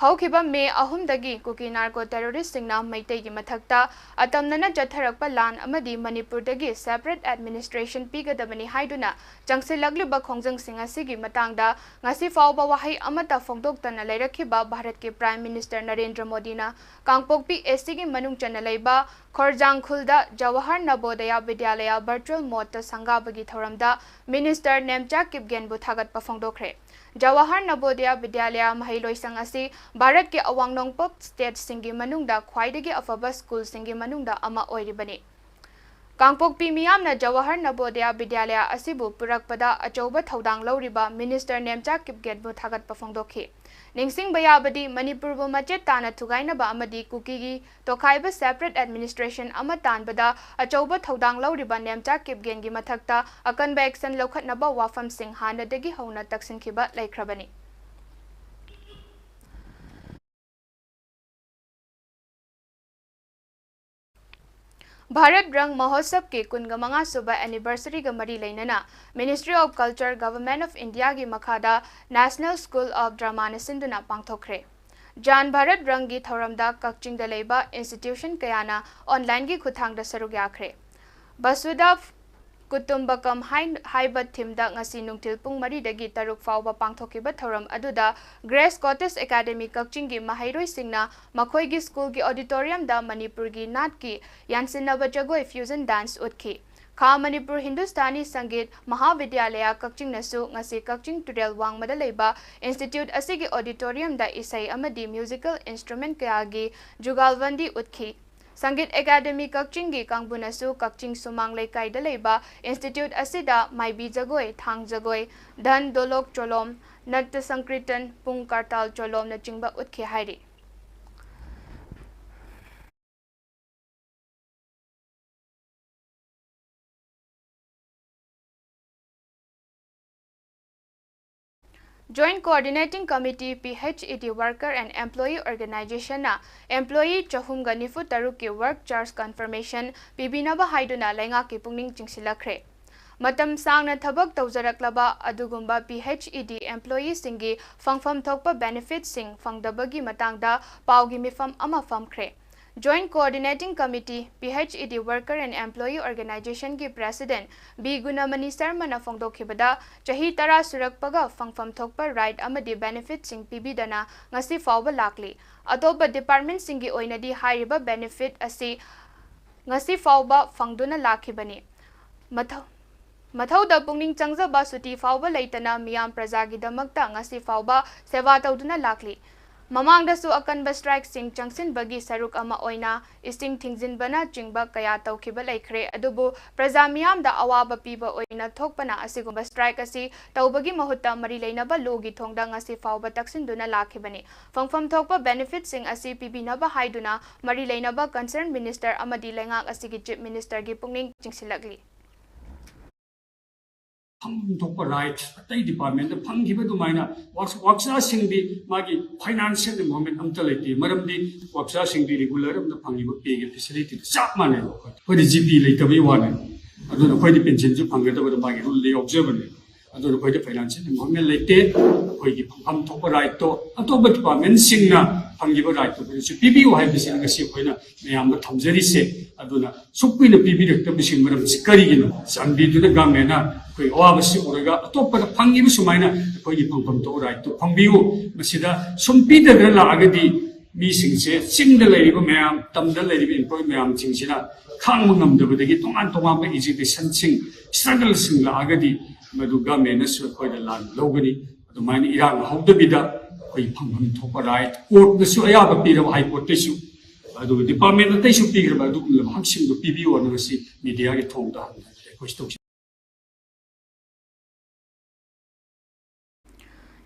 ꯍꯧꯈꯤꯕ ꯃꯦ ꯑꯍꯨꯝꯗꯒꯤ ꯀꯨꯀꯤ ꯅꯥꯔꯀꯣ ꯇꯦꯔꯣꯔꯤꯁꯁꯤꯡꯅ ꯃꯩꯇꯩꯒꯤ ꯃꯊꯛꯇ ꯑꯇꯝꯅꯅ ꯆꯠꯊꯔꯛꯄ ꯂꯥꯟ ꯑꯃꯗꯤ ꯃꯅꯤꯄꯨꯔꯗꯒꯤ separate administration ꯄꯤꯒꯗꯕꯅꯤ ꯍꯥꯏꯗꯨꯅ ꯆꯪꯁꯤꯜꯂꯛꯂꯤꯕ ꯈꯣꯡꯖꯪꯁꯤꯡ ꯑꯁꯤꯒꯤ ꯃꯇꯥꯡꯗ ꯉꯁꯤ ꯐꯥꯎꯕ ꯋꯥꯍꯩ ꯑꯃꯠꯇ ꯐꯣꯡꯗꯣꯛꯇꯅ ꯂꯩꯔꯛꯈꯤꯕ ꯚꯥꯔꯠꯀꯤ Prime Minister ꯅꯔꯦꯟꯗ꯭ꯔ ꯃꯣꯗꯤꯅ ꯀꯥꯡꯄꯣꯛꯄꯤ AC ꯒꯤ ꯃꯅꯨꯡ ꯆꯟꯅ ꯂꯩꯕ ꯈꯣꯔꯖꯥꯡꯈꯨꯜꯗ ꯖꯋꯥꯍꯔ ꯅꯕꯣꯗꯌꯥ ꯕꯤꯗ꯭ꯌꯥꯂꯌꯥ virtual mode ꯇ ꯁꯪꯒꯥꯕꯒꯤ ꯊꯧꯔꯝꯗ Minister ꯅꯦꯝꯆꯥ ꯀꯤꯞꯒꯦꯟꯕꯨ ꯊꯥꯒꯠꯄ ꯐꯣꯡꯗꯣꯛꯈ꯭ꯔꯦ꯫ ꯖꯋꯥꯍꯔ ꯅꯕꯣꯗꯌꯥ ꯕꯤꯗ꯭ꯌꯥꯂꯌꯥ ꯃꯍꯩꯂꯣꯏꯁꯪ ꯑꯁꯤ ꯚꯥꯔꯠꯀꯤ ꯑꯋꯥꯡ ꯅꯣꯡꯄꯣꯛ state ꯁꯤꯡꯒꯤ ꯃꯅꯨꯡꯗ ꯈ꯭ꯋꯥꯏꯗꯒꯤ ꯑꯐꯕ school ꯁꯤꯡꯒꯤ ꯃꯅꯨꯡꯗ ꯑꯃ ꯑꯣꯏꯔꯤꯕꯅꯤ꯫ ꯀꯥꯡꯄꯣꯛꯄꯤ ꯃꯤꯌꯥꯝꯅ ꯖꯋꯥꯍꯔ ꯅꯕꯣꯗꯌꯥ ꯕꯤꯗ꯭ꯌꯥꯂꯌꯥ ꯑꯁꯤꯕꯨ ꯄꯨꯔꯛꯄꯗ ꯑꯆꯧꯕ ꯊꯧꯗꯥꯡ ꯂꯧꯔꯤꯕ Minister ꯅꯦꯝꯆꯥ ꯀꯤꯞꯒꯦꯟꯕꯨ ꯊꯥꯒꯠꯄ ꯐꯣꯡꯗꯣꯛꯈꯤ꯫ ꯅꯤꯡꯁꯤꯡꯕ ꯌꯥꯕꯗꯤ, ꯃꯅꯤꯄꯨꯔꯕꯨ ꯃꯆꯦꯠ ꯇꯥꯅ ꯊꯨꯒꯥꯏꯅꯕ ꯑꯃꯗꯤ ꯀꯨꯀꯤꯒꯤ ꯇꯣꯈꯥꯏꯕ separate administration ꯑꯃ ꯇꯥꯟꯕꯗ ꯑꯆꯧꯕ ꯊꯧꯗꯥꯡ ꯂꯧꯔꯤꯕ ꯅꯦꯝꯆꯥ ꯀꯤꯞꯒꯦꯟꯒꯤ ꯃꯊꯛꯇ ꯑꯀꯟꯕ action ꯂꯧꯈꯠꯅꯕ ꯋꯥꯐꯝꯁꯤꯡ ꯍꯥꯟꯅꯗꯒꯤ ꯍꯧꯅ ꯇꯛꯁꯤꯟꯈꯤꯕ ꯂꯩꯈ꯭ꯔꯕꯅꯤ꯫ ꯚꯥꯔꯠ ꯔꯪ ꯃꯍꯣꯠꯁꯕꯀꯤ ꯀꯨꯟꯒ ꯃꯉꯥ ꯁꯨꯕ anniversary ꯒ ꯃꯔꯤ ꯂꯩꯅꯅ Ministry of Culture, Government of India ꯒꯤ ꯃꯈꯥꯗ National School of Drama ꯅ ꯁꯤꯟꯗꯨꯅ ꯄꯥꯡꯊꯣꯛꯈ꯭ꯔꯦ꯫ ꯖꯥꯟ ꯚꯥꯔꯠ ꯔꯪꯒꯤ ꯊꯧꯔꯝꯗ ꯀꯛꯆꯤꯡꯗ ꯂꯩꯕ institution ꯀꯌꯥꯅ online ꯒꯤ ꯈꯨꯠꯊꯥꯡꯗ ꯁꯔꯨꯛ ꯌꯥꯈ꯭ꯔꯦ꯫ ꯕꯁꯨꯙ ꯀꯨꯇꯨꯝꯕꯀꯝ ꯍꯥꯏ-, ꯍꯥꯏꯕ theme ꯗ ꯉꯁꯤ ꯅꯨꯡꯊꯤꯜ ꯄꯨꯡ ꯃꯔꯤꯗꯒꯤ ꯇꯔꯨꯛ ꯐꯥꯎꯕ ꯄꯥꯡꯊꯣꯛꯈꯤꯕ ꯊꯧꯔꯝ ꯑꯗꯨꯗ Grace Cottage Academy ꯀꯛꯆꯤꯡꯒꯤ ꯃꯍꯩꯔꯣꯏꯁꯤꯡꯅ ꯃꯈꯣꯏꯒꯤ school ꯒꯤ auditorium ꯗ ꯃꯅꯤꯄꯨꯔꯒꯤ ꯅꯥꯠꯀꯤ ꯌꯥꯟꯁꯤꯟꯅꯕ ꯖꯒꯣꯏ fusion dance ꯎꯠꯈꯤ꯫ ꯈꯥ ꯃꯅꯤꯄꯨꯔ ꯍꯤꯟꯗꯨꯁꯇꯥꯅꯤ ꯁꯪꯒꯤꯠ ꯃꯍꯥꯕꯤꯗ꯭ꯌꯥꯂꯌꯥ ꯀꯛꯆꯤꯡꯅꯁꯨ ꯉꯁꯤ ꯀꯛꯆꯤꯡ ꯇꯨꯔꯦꯜ ꯋꯥꯡꯃꯗ ꯂꯩꯕ institute ꯑꯁꯤꯒꯤ auditorium ꯗ ꯏꯁꯩ ꯑꯃꯗꯤ musical instrument ꯀꯌꯥꯒꯤ ꯖꯨꯒꯜꯕꯟꯗꯤ ꯎꯠꯈꯤ꯫ ꯁꯪꯒꯤꯠ ꯑꯦꯀꯥꯗꯦꯃꯤ ꯀꯛꯆꯤꯡꯒꯤ ꯀꯥꯡꯕꯨꯅꯁꯨ ꯀꯛꯆꯤꯡ ꯁꯨꯃꯥꯡ ꯂꯩꯀꯥꯏꯗ ꯂꯩꯕ institute ꯑꯁꯤꯗ ꯃꯥꯏꯕꯤ ꯖꯒꯣꯏ, ꯊꯥꯡ ꯖꯒꯣꯏ, ꯙꯟ ꯗꯣꯂꯣꯛ ꯆꯣꯂꯣꯝ, ꯅꯠꯇ ꯁꯪꯀ꯭ꯔꯤꯇꯟ, ꯄꯨꯡ ꯀꯥꯔꯇꯥꯜ ꯆꯣꯂꯣꯝꯅꯆꯤꯡꯕ ꯎꯠꯈꯤ ꯍꯥꯏꯔꯤ꯫ Joint Coordinating Committee, P H E D Worker and Employee Organization ꯅ employee ꯆꯍꯨꯝꯒ ꯅꯤꯐꯨ ꯇꯔꯨꯛꯀꯤ work charge confirmation ꯄꯤꯕꯤꯅꯕ ꯍꯥꯏꯗꯨꯅ ꯂꯩꯉꯥꯛꯀꯤ ꯄꯨꯛꯅꯤꯡ ꯆꯤꯡꯁꯤꯜꯂꯛꯈ꯭ꯔꯦ꯫ ꯃꯇꯝ ꯁꯥꯡꯅ ꯊꯕꯛ ꯇꯧꯖꯔꯛꯂꯕ ꯑꯗꯨꯒꯨꯝꯕ P H E D employeeꯁꯤꯡꯒꯤ ꯐꯪꯐꯝ ꯊꯣꯛꯄ benefitꯁꯤꯡ ꯐꯪꯗꯕꯒꯤ ꯃꯇꯥꯡꯗ ꯄꯥꯎꯒꯤ ꯃꯤꯐꯝ ꯑꯃ ꯐꯝꯈ꯭ꯔꯦ꯫ Joint Coordinating Committee, P H E D Worker and Employee Organizationꯒꯤ President B ꯒꯨꯅꯃꯅꯤ ꯁꯔꯃꯅ ꯐꯣꯡꯗꯣꯛꯈꯤꯕꯗ, ꯆꯍꯤ ꯇꯔꯥ ꯁꯨꯔꯛꯄꯒ ꯐꯪꯐꯝ ꯊꯣꯛꯄ right ꯑꯃꯗꯤ benefitꯁꯤꯡ ꯄꯤꯕꯤꯗꯅ ꯉꯁꯤ ꯐꯥꯎꯕ ꯂꯥꯛꯂꯤ꯫ ꯑꯇꯣꯞꯄ departmentꯁꯤꯡꯒꯤ ꯑꯣꯏꯅꯗꯤ ꯍꯥꯏꯔꯤꯕ benefit ꯑꯁꯤ ꯉꯁꯤ ꯐꯥꯎꯕ ꯐꯪꯗꯨꯅ ꯂꯥꯛꯈꯤꯕꯅꯤ꯫ ꯃꯊꯧ-, ꯃꯊꯧꯗ ꯄꯨꯛꯅꯤꯡ ꯆꯪꯖꯕ ꯁꯨꯇꯤ ꯐꯥꯎꯕ ꯂꯩꯇꯅ ꯃꯤꯌꯥꯝ ꯄ꯭ꯔꯖꯥꯒꯤꯗꯃꯛꯇ ꯉꯁꯤ ꯐꯥꯎꯕ ꯁꯦꯕꯥ ꯇꯧꯗꯨꯅ ꯂꯥꯛꯂꯤ꯫ ꯃꯃꯥꯡꯗꯁꯨ ꯑꯀꯟꯕ strikeꯁꯤꯡ ꯆꯪꯁꯤꯟꯕꯒꯤ ꯁꯔꯨꯛ ꯑꯃ ꯑꯣꯏꯅ ꯏꯁꯤꯡ ꯊꯤꯡꯖꯤꯟꯕꯅꯆꯤꯡꯕ ꯀꯌꯥ ꯇꯧꯈꯤꯕ ꯂꯩꯈ꯭ꯔꯦ, ꯑꯗꯨꯕꯨ ꯄ꯭ꯔꯖꯥ ꯃꯤꯌꯥꯝꯗ ꯑꯋꯥꯕ ꯄꯤꯕ ꯑꯣꯏꯅ ꯊꯣꯛꯄꯅ ꯑꯁꯤꯒꯨꯝꯕ strike ꯑꯁꯤ ꯇꯧꯕꯒꯤ ꯃꯍꯨꯠꯇ ꯃꯔꯤ ꯂꯩꯅꯕ lawꯒꯤ ꯊꯣꯡꯗ ꯉꯁꯤ ꯐꯥꯎꯕ ꯇꯛꯁꯤꯟꯗꯨꯅ ꯂꯥꯛꯈꯤꯕꯅꯤ꯫ ꯐꯪꯐꯝ ꯊꯣꯛꯄ benefitꯁꯤꯡ ꯑꯁꯤ ꯄꯤꯕꯤꯅꯕ ꯍꯥꯏꯗꯨꯅ ꯃꯔꯤ ꯂꯩꯅꯕ concerned minister ꯑꯃꯗꯤ ꯂꯩꯉꯥꯛ ꯑꯁꯤꯒꯤ Chief Ministerꯒꯤ ꯄꯨꯛꯅꯤꯡ ꯆꯤꯡꯁꯤꯜꯂꯛꯂꯤ꯫ ꯐꯪꯐꯝ ꯊꯣꯛꯄ right ꯑꯇꯩ departmentꯇ ꯐꯪꯈꯤꯕ ꯑꯗꯨꯃꯥꯏꯅ ꯋꯥꯛ-, ꯋꯥꯛꯆꯥꯁꯤꯡꯗꯤ ꯃꯥꯒꯤ financial involvement ꯑꯝꯇ ꯂꯩꯇꯦ꯫ ꯃꯔꯝꯗꯤ ꯋꯥꯛꯆꯥꯁꯤꯡꯗꯤ regular ꯑꯃꯗ ꯐꯪꯉꯤꯕ payꯒꯤ facilityꯗꯨ ꯆꯞ ꯃꯥꯟꯅꯩꯕ꯫ ꯑꯩꯈꯣꯏ, ꯑꯩꯈꯣꯏꯗꯤ G P ꯂꯩꯇꯕꯒꯤ ꯋꯥꯅꯤ꯫ ꯑꯗꯨꯅ ꯑꯩꯈꯣꯏꯗꯤ pensionꯁꯨ ꯐꯪꯒꯗꯕꯗꯣ ꯃꯥꯒꯤ ruleꯗ ꯌꯥꯎꯖꯕꯅꯤ꯫ ꯑꯗꯨꯅ ꯑꯩꯈꯣꯏꯗ financial involvement ꯂꯩꯇꯦ꯫ ꯑꯩꯈꯣꯏꯒꯤ ꯐꯪꯐꯝ ꯊꯣꯛꯄ rightꯇꯣ ꯑꯇꯣꯞꯄ departmentꯁꯤꯡꯅ ꯐꯪꯈꯤꯕ rightꯇꯣ ꯑꯩꯈꯣꯏꯗꯁꯨ ꯄꯤꯕꯤꯌꯨ ꯍꯥꯏꯕꯁꯤꯅꯤ ꯉꯁꯤ ꯑꯩꯈꯣꯏꯅ ꯃꯌꯥꯝꯗ ꯊꯝꯖꯔꯤꯁꯦ꯫ ꯑꯗꯨꯅ ꯁꯨꯛ ꯀꯨꯏꯅ ꯄꯤꯕꯤꯔꯛꯇꯕꯁꯤ ꯃꯔꯝꯁꯤ ꯀꯔꯤꯒꯤꯅꯣ? ꯆꯥꯟꯕꯤꯗꯨꯅ governmentꯅ ꯑꯩꯈꯣꯏ ꯑꯋꯥꯕꯁꯤ ꯎꯔꯒ ꯑꯇꯣꯞꯄꯗ ꯐꯪꯉꯤꯕ ꯁꯨꯃꯥꯏꯅ ꯑꯩꯈꯣꯏꯒꯤ ꯐꯪꯐꯝ ꯊꯣꯛꯄ rightꯇꯨ ꯐꯪꯕꯤꯌꯨ꯫ ꯃꯁꯤꯗ ꯁꯨꯝ ꯄꯤꯗꯗꯅ ꯂꯥꯛꯑꯒꯗꯤ ꯃꯤꯁꯤꯡꯁꯦ, ꯆꯤꯡꯗ ꯂꯩꯔꯤꯕ ꯃꯌꯥꯝ, ꯇꯝꯗ ꯂꯩꯔꯤꯕ employee ꯃꯌꯥꯝꯁꯤꯡꯁꯤꯅ ꯈꯥꯡꯕ ꯉꯝꯗꯕꯗꯒꯤ ꯇꯣꯉꯥꯟ ꯇꯣꯉꯥꯟꯕ agitationꯁꯤꯡ, struggleꯁꯤꯡ ꯂꯥꯛꯑꯒꯗꯤ ꯃꯗꯨ governmentꯅꯁꯨ ꯑꯩꯈꯣꯏꯗ ꯂꯥꯟ ꯂꯧꯒꯅꯤ꯫ ꯑꯗꯨꯃꯥꯏꯅ ꯏꯔꯥꯡ ꯍꯧꯗꯕꯤꯗ ꯑꯩꯈꯣꯏ ꯐꯪꯐꯝ ꯊꯣꯛꯄ right, courtꯅꯁꯨ ꯑꯌꯥꯕ ꯄꯤꯔꯕ, High Courtꯇꯁꯨ, ꯑꯗꯨꯒ department ꯑꯇꯩꯁꯨ ꯄꯤꯈ꯭ꯔꯕ ꯑꯗꯨꯒꯨꯝꯂꯕ ꯍꯛꯁꯤꯡꯗꯣ ꯄꯤꯕꯤꯌꯣꯅ ꯉꯁꯤ mediaꯒꯤ ꯊꯣꯡꯗ ꯍꯪꯅ request ꯇꯧꯖꯩ꯫